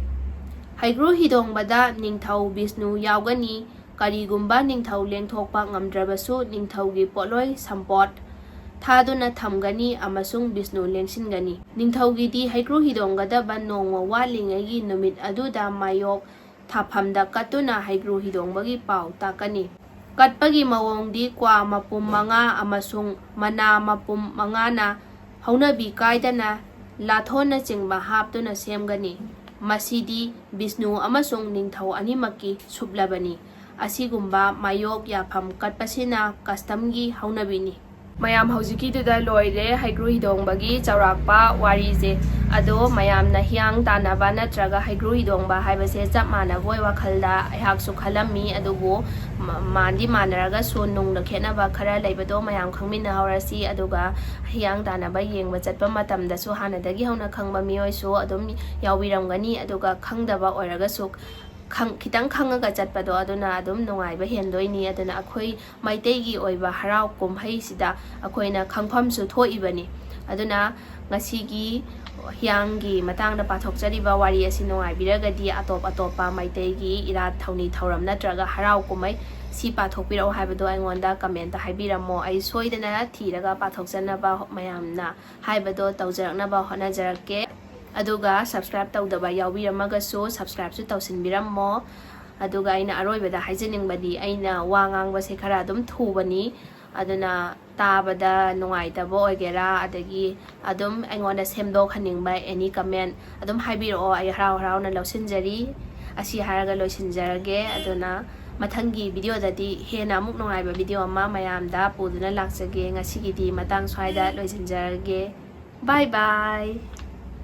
ꯍꯩꯒ꯭ꯔꯨ ꯍꯤꯗꯣꯡꯕꯗ ꯅꯤꯡꯊꯧ ꯕꯤꯁꯅꯨ ꯌꯥꯎꯒꯅꯤ꯫ ꯀꯔꯤꯒꯨꯝꯕ ꯅꯤꯡꯊꯧ ꯂꯦꯡꯊꯣꯛꯄ ꯉꯝꯗ꯭ꯔꯕꯁꯨ ꯅꯤꯡꯊꯧꯒꯤ ꯄꯣꯠꯂꯣꯏ ꯁꯝꯄꯣꯠ ꯊꯥꯗꯨꯅ ꯊꯝꯒꯅꯤ ꯑꯃꯁꯨꯡ ꯕꯤꯁꯅꯨ ꯂꯦꯡꯁꯤꯟꯒꯅꯤ꯫ ꯅꯤꯡꯊꯧꯒꯤꯗꯤ ꯍꯩꯒ꯭ꯔꯨ ꯍꯤꯗꯣꯡꯒꯗꯕ ꯅꯣꯡꯃ ꯋꯥꯠꯂꯤꯉꯩꯒꯤ ꯅꯨꯃꯤꯠ ꯑꯗꯨꯗ ꯃꯥꯌꯣꯛ ꯊꯥꯐꯝꯗ ꯀꯠꯇꯨꯅ ꯍꯩꯒ꯭ꯔꯨ ꯍꯤꯗꯣꯡꯕꯒꯤ ꯄꯥꯎ ꯇꯥꯛꯀꯅꯤ꯫ ꯀꯠꯄꯒꯤ ꯃꯑꯣꯡꯗꯤ ꯀ꯭ꯋꯥ ꯃꯄꯨꯝ ꯃꯉꯥ ꯑꯃꯁꯨꯡ ꯃꯅꯥ ꯃꯄꯨꯝ ꯃꯉꯥꯅ ꯍꯧꯅꯕꯤ ꯀꯥꯏꯗꯅ ꯂꯥꯊꯣꯟꯅꯆꯤꯡꯕ ꯍꯥꯞꯇꯨꯅ ꯁꯦꯝꯒꯅꯤ꯫ ꯃꯁꯤꯗꯤ ꯕꯤꯁꯅꯨ ꯑꯃꯁꯨꯡ ꯅꯤꯡꯊꯧ ꯑꯅꯤꯃꯛꯀꯤ ꯁꯨꯞꯂꯕꯅꯤ꯫ ꯑꯁꯤꯒꯨꯝꯕ ꯃꯥꯌꯣꯛ ꯌꯥꯐꯝ ꯀꯠꯄꯁꯤꯅ ꯀꯁꯇꯝꯒꯤ ꯍꯧꯅꯕꯤꯅꯤ꯫ ꯃꯌꯥꯝ, ꯍꯧꯖꯤꯛꯀꯤꯗꯨꯗ ꯂꯣꯏꯔꯦ ꯍꯩꯒ꯭ꯔꯨ ꯍꯤꯗꯣꯡꯕꯒꯤ ꯆꯥꯎꯔꯥꯛꯄ ꯋꯥꯔꯤꯁꯦ꯫ ꯑꯗꯣ ꯃꯌꯥꯝꯅ ꯍꯤꯌꯥꯡ ꯇꯥꯟꯅꯕ ꯅꯠꯇ꯭ꯔꯒ ꯍꯩꯒ꯭ꯔꯨ ꯍꯤꯗꯣꯡꯕ ꯍꯥꯏꯕꯁꯦ ꯆꯞ ꯃꯥꯟꯅꯕꯣꯏ ꯋꯥꯈꯜꯗ ꯑꯩꯍꯥꯛꯁꯨ ꯈꯜꯂꯝꯃꯤ꯫ ꯑꯗꯨꯕꯨ ꯃ-, ꯃꯥꯟꯗꯤ ꯃꯥꯟꯅꯔꯒꯁꯨ ꯅꯨꯡꯗ ꯈꯦꯠꯅꯕ ꯈꯔ ꯂꯩꯕꯗꯣ ꯃꯌꯥꯝ ꯈꯪꯃꯤꯟꯅꯍꯧꯔꯁꯤ꯫ ꯑꯗꯨꯒ ꯍꯤꯌꯥꯡ ꯇꯥꯟꯅꯕ ꯌꯦꯡꯕ ꯆꯠꯄ ꯃꯇꯝꯗꯁꯨ ꯍꯥꯟꯅꯗꯒꯤ ꯍꯧꯅ ꯈꯪꯕ ꯃꯤꯑꯣꯏꯁꯨ ꯑꯗꯨꯝ ꯌꯥꯎꯕꯤꯔꯝꯒꯅꯤ꯫ ꯑꯗꯨꯒ ꯈꯪꯗꯕ ꯑꯣꯏꯔꯒꯁꯨ ꯈꯪ-, ꯈꯤꯇꯪ ꯈꯪꯉꯒ ꯆꯠꯄꯗꯣ ꯑꯗꯨꯅ ꯑꯗꯨꯝ ꯅꯨꯡꯉꯥꯏꯕ ꯍꯦꯟꯗꯣꯏꯅꯤ꯫ ꯑꯗꯨꯅ ꯑꯩꯈꯣꯏ ꯃꯩꯇꯩꯒꯤ ꯑꯣꯏꯕ ꯍꯔꯥꯎ ꯀꯨꯝꯍꯩꯁꯤꯗ ꯑꯩꯈꯣꯏꯅ ꯈꯪꯐꯝꯁꯨ ꯊꯣꯛꯏꯕꯅꯤ꯫ ꯑꯗꯨꯅ ꯉꯁꯤꯒꯤ ꯍꯤꯌꯥꯡꯒꯤ ꯃꯇꯥꯡꯗ ꯄꯥꯊꯣꯛꯆꯔꯤꯕ ꯋꯥꯔꯤ ꯑꯁꯤ ꯅꯨꯡꯉꯥꯏꯕꯤꯔꯒꯗꯤ ꯑꯇꯣꯞ ꯑꯇꯣꯞꯄ ꯃꯩꯇꯩꯒꯤ ꯏꯔꯥꯠ ꯊꯧꯅꯤ ꯊꯧꯔꯝ ꯅꯠꯇ꯭ꯔꯒ ꯍꯔꯥꯎ ꯀꯨꯝꯍꯩ ꯁꯤ ꯄꯥꯊꯣꯛꯄꯤꯔꯛꯑꯣ ꯍꯥꯏꯕꯗꯣ ꯑꯩꯉꯣꯟꯗ ꯀꯃꯦꯟꯇ ꯍꯥꯏꯕꯤꯔꯝꯃꯣ꯫ ꯑꯩ ꯁꯣꯏꯗꯅ ꯊꯤꯔꯒ ꯄꯥꯊꯣꯛꯆꯅꯕ ꯃꯌꯥꯝꯅ ꯍꯥꯏꯕꯗꯣ ꯇꯧꯖꯔꯛꯅꯕ ꯍꯣꯠꯅꯖꯔꯛꯀꯦ꯫ ꯑꯗꯨꯒ subscribe ꯇꯧꯗꯕ ꯌꯥꯎꯕꯤꯔꯝꯃꯒꯁꯨ subscribeꯁꯨ ꯇꯧꯁꯤꯟꯕꯤꯔꯝꯃꯣ꯫ ꯑꯗꯨꯒ ꯑꯩꯅ ꯑꯔꯣꯏꯕꯗ ꯍꯥꯏꯖꯅꯤꯡꯕꯗꯤ, ꯑꯩꯅ ꯋꯥ ꯉꯥꯡꯕꯁꯦ ꯈꯔ ꯑꯗꯨꯝ ꯊꯨꯕꯅꯤ, ꯑꯗꯨꯅ ꯇꯥꯕꯗ ꯅꯨꯡꯉꯥꯏꯇꯕ ꯑꯣꯏꯒꯦꯔꯥ, ꯑꯗꯒꯤ ꯑꯗꯨꯝ ꯑꯩꯉꯣꯟꯗ ꯁꯦꯝꯗꯣꯛꯍꯟꯅꯤꯡꯕ any comment ꯑꯗꯨꯝ ꯍꯥꯏꯕꯤꯔꯛꯑꯣ, ꯑꯩ ꯍꯔꯥꯎ ꯍꯔꯥꯎꯅ ꯂꯧꯁꯤꯟꯖꯔꯤ꯫ ꯑꯁꯤ ꯍꯥꯏꯔꯒ ꯂꯣꯏꯁꯤꯟꯖꯔꯒꯦ꯫ ꯑꯗꯨꯅ ꯃꯊꯪꯒꯤ video ꯗꯗꯤ ꯍꯦꯟꯅ ꯑꯃꯨꯛ ꯅꯨꯡꯉꯥꯏꯕ video ꯑꯃ ꯃꯌꯥꯝꯗ ꯄꯨꯗꯨꯅ ꯂꯥꯛꯆꯒꯦ꯫ ꯉꯁꯤꯒꯤꯗꯤ ꯃꯇꯥꯡ ꯁ꯭ꯋꯥꯏꯗ ꯂꯣꯏꯁꯤꯟꯖꯔꯒꯦ꯫ Bye bye꯫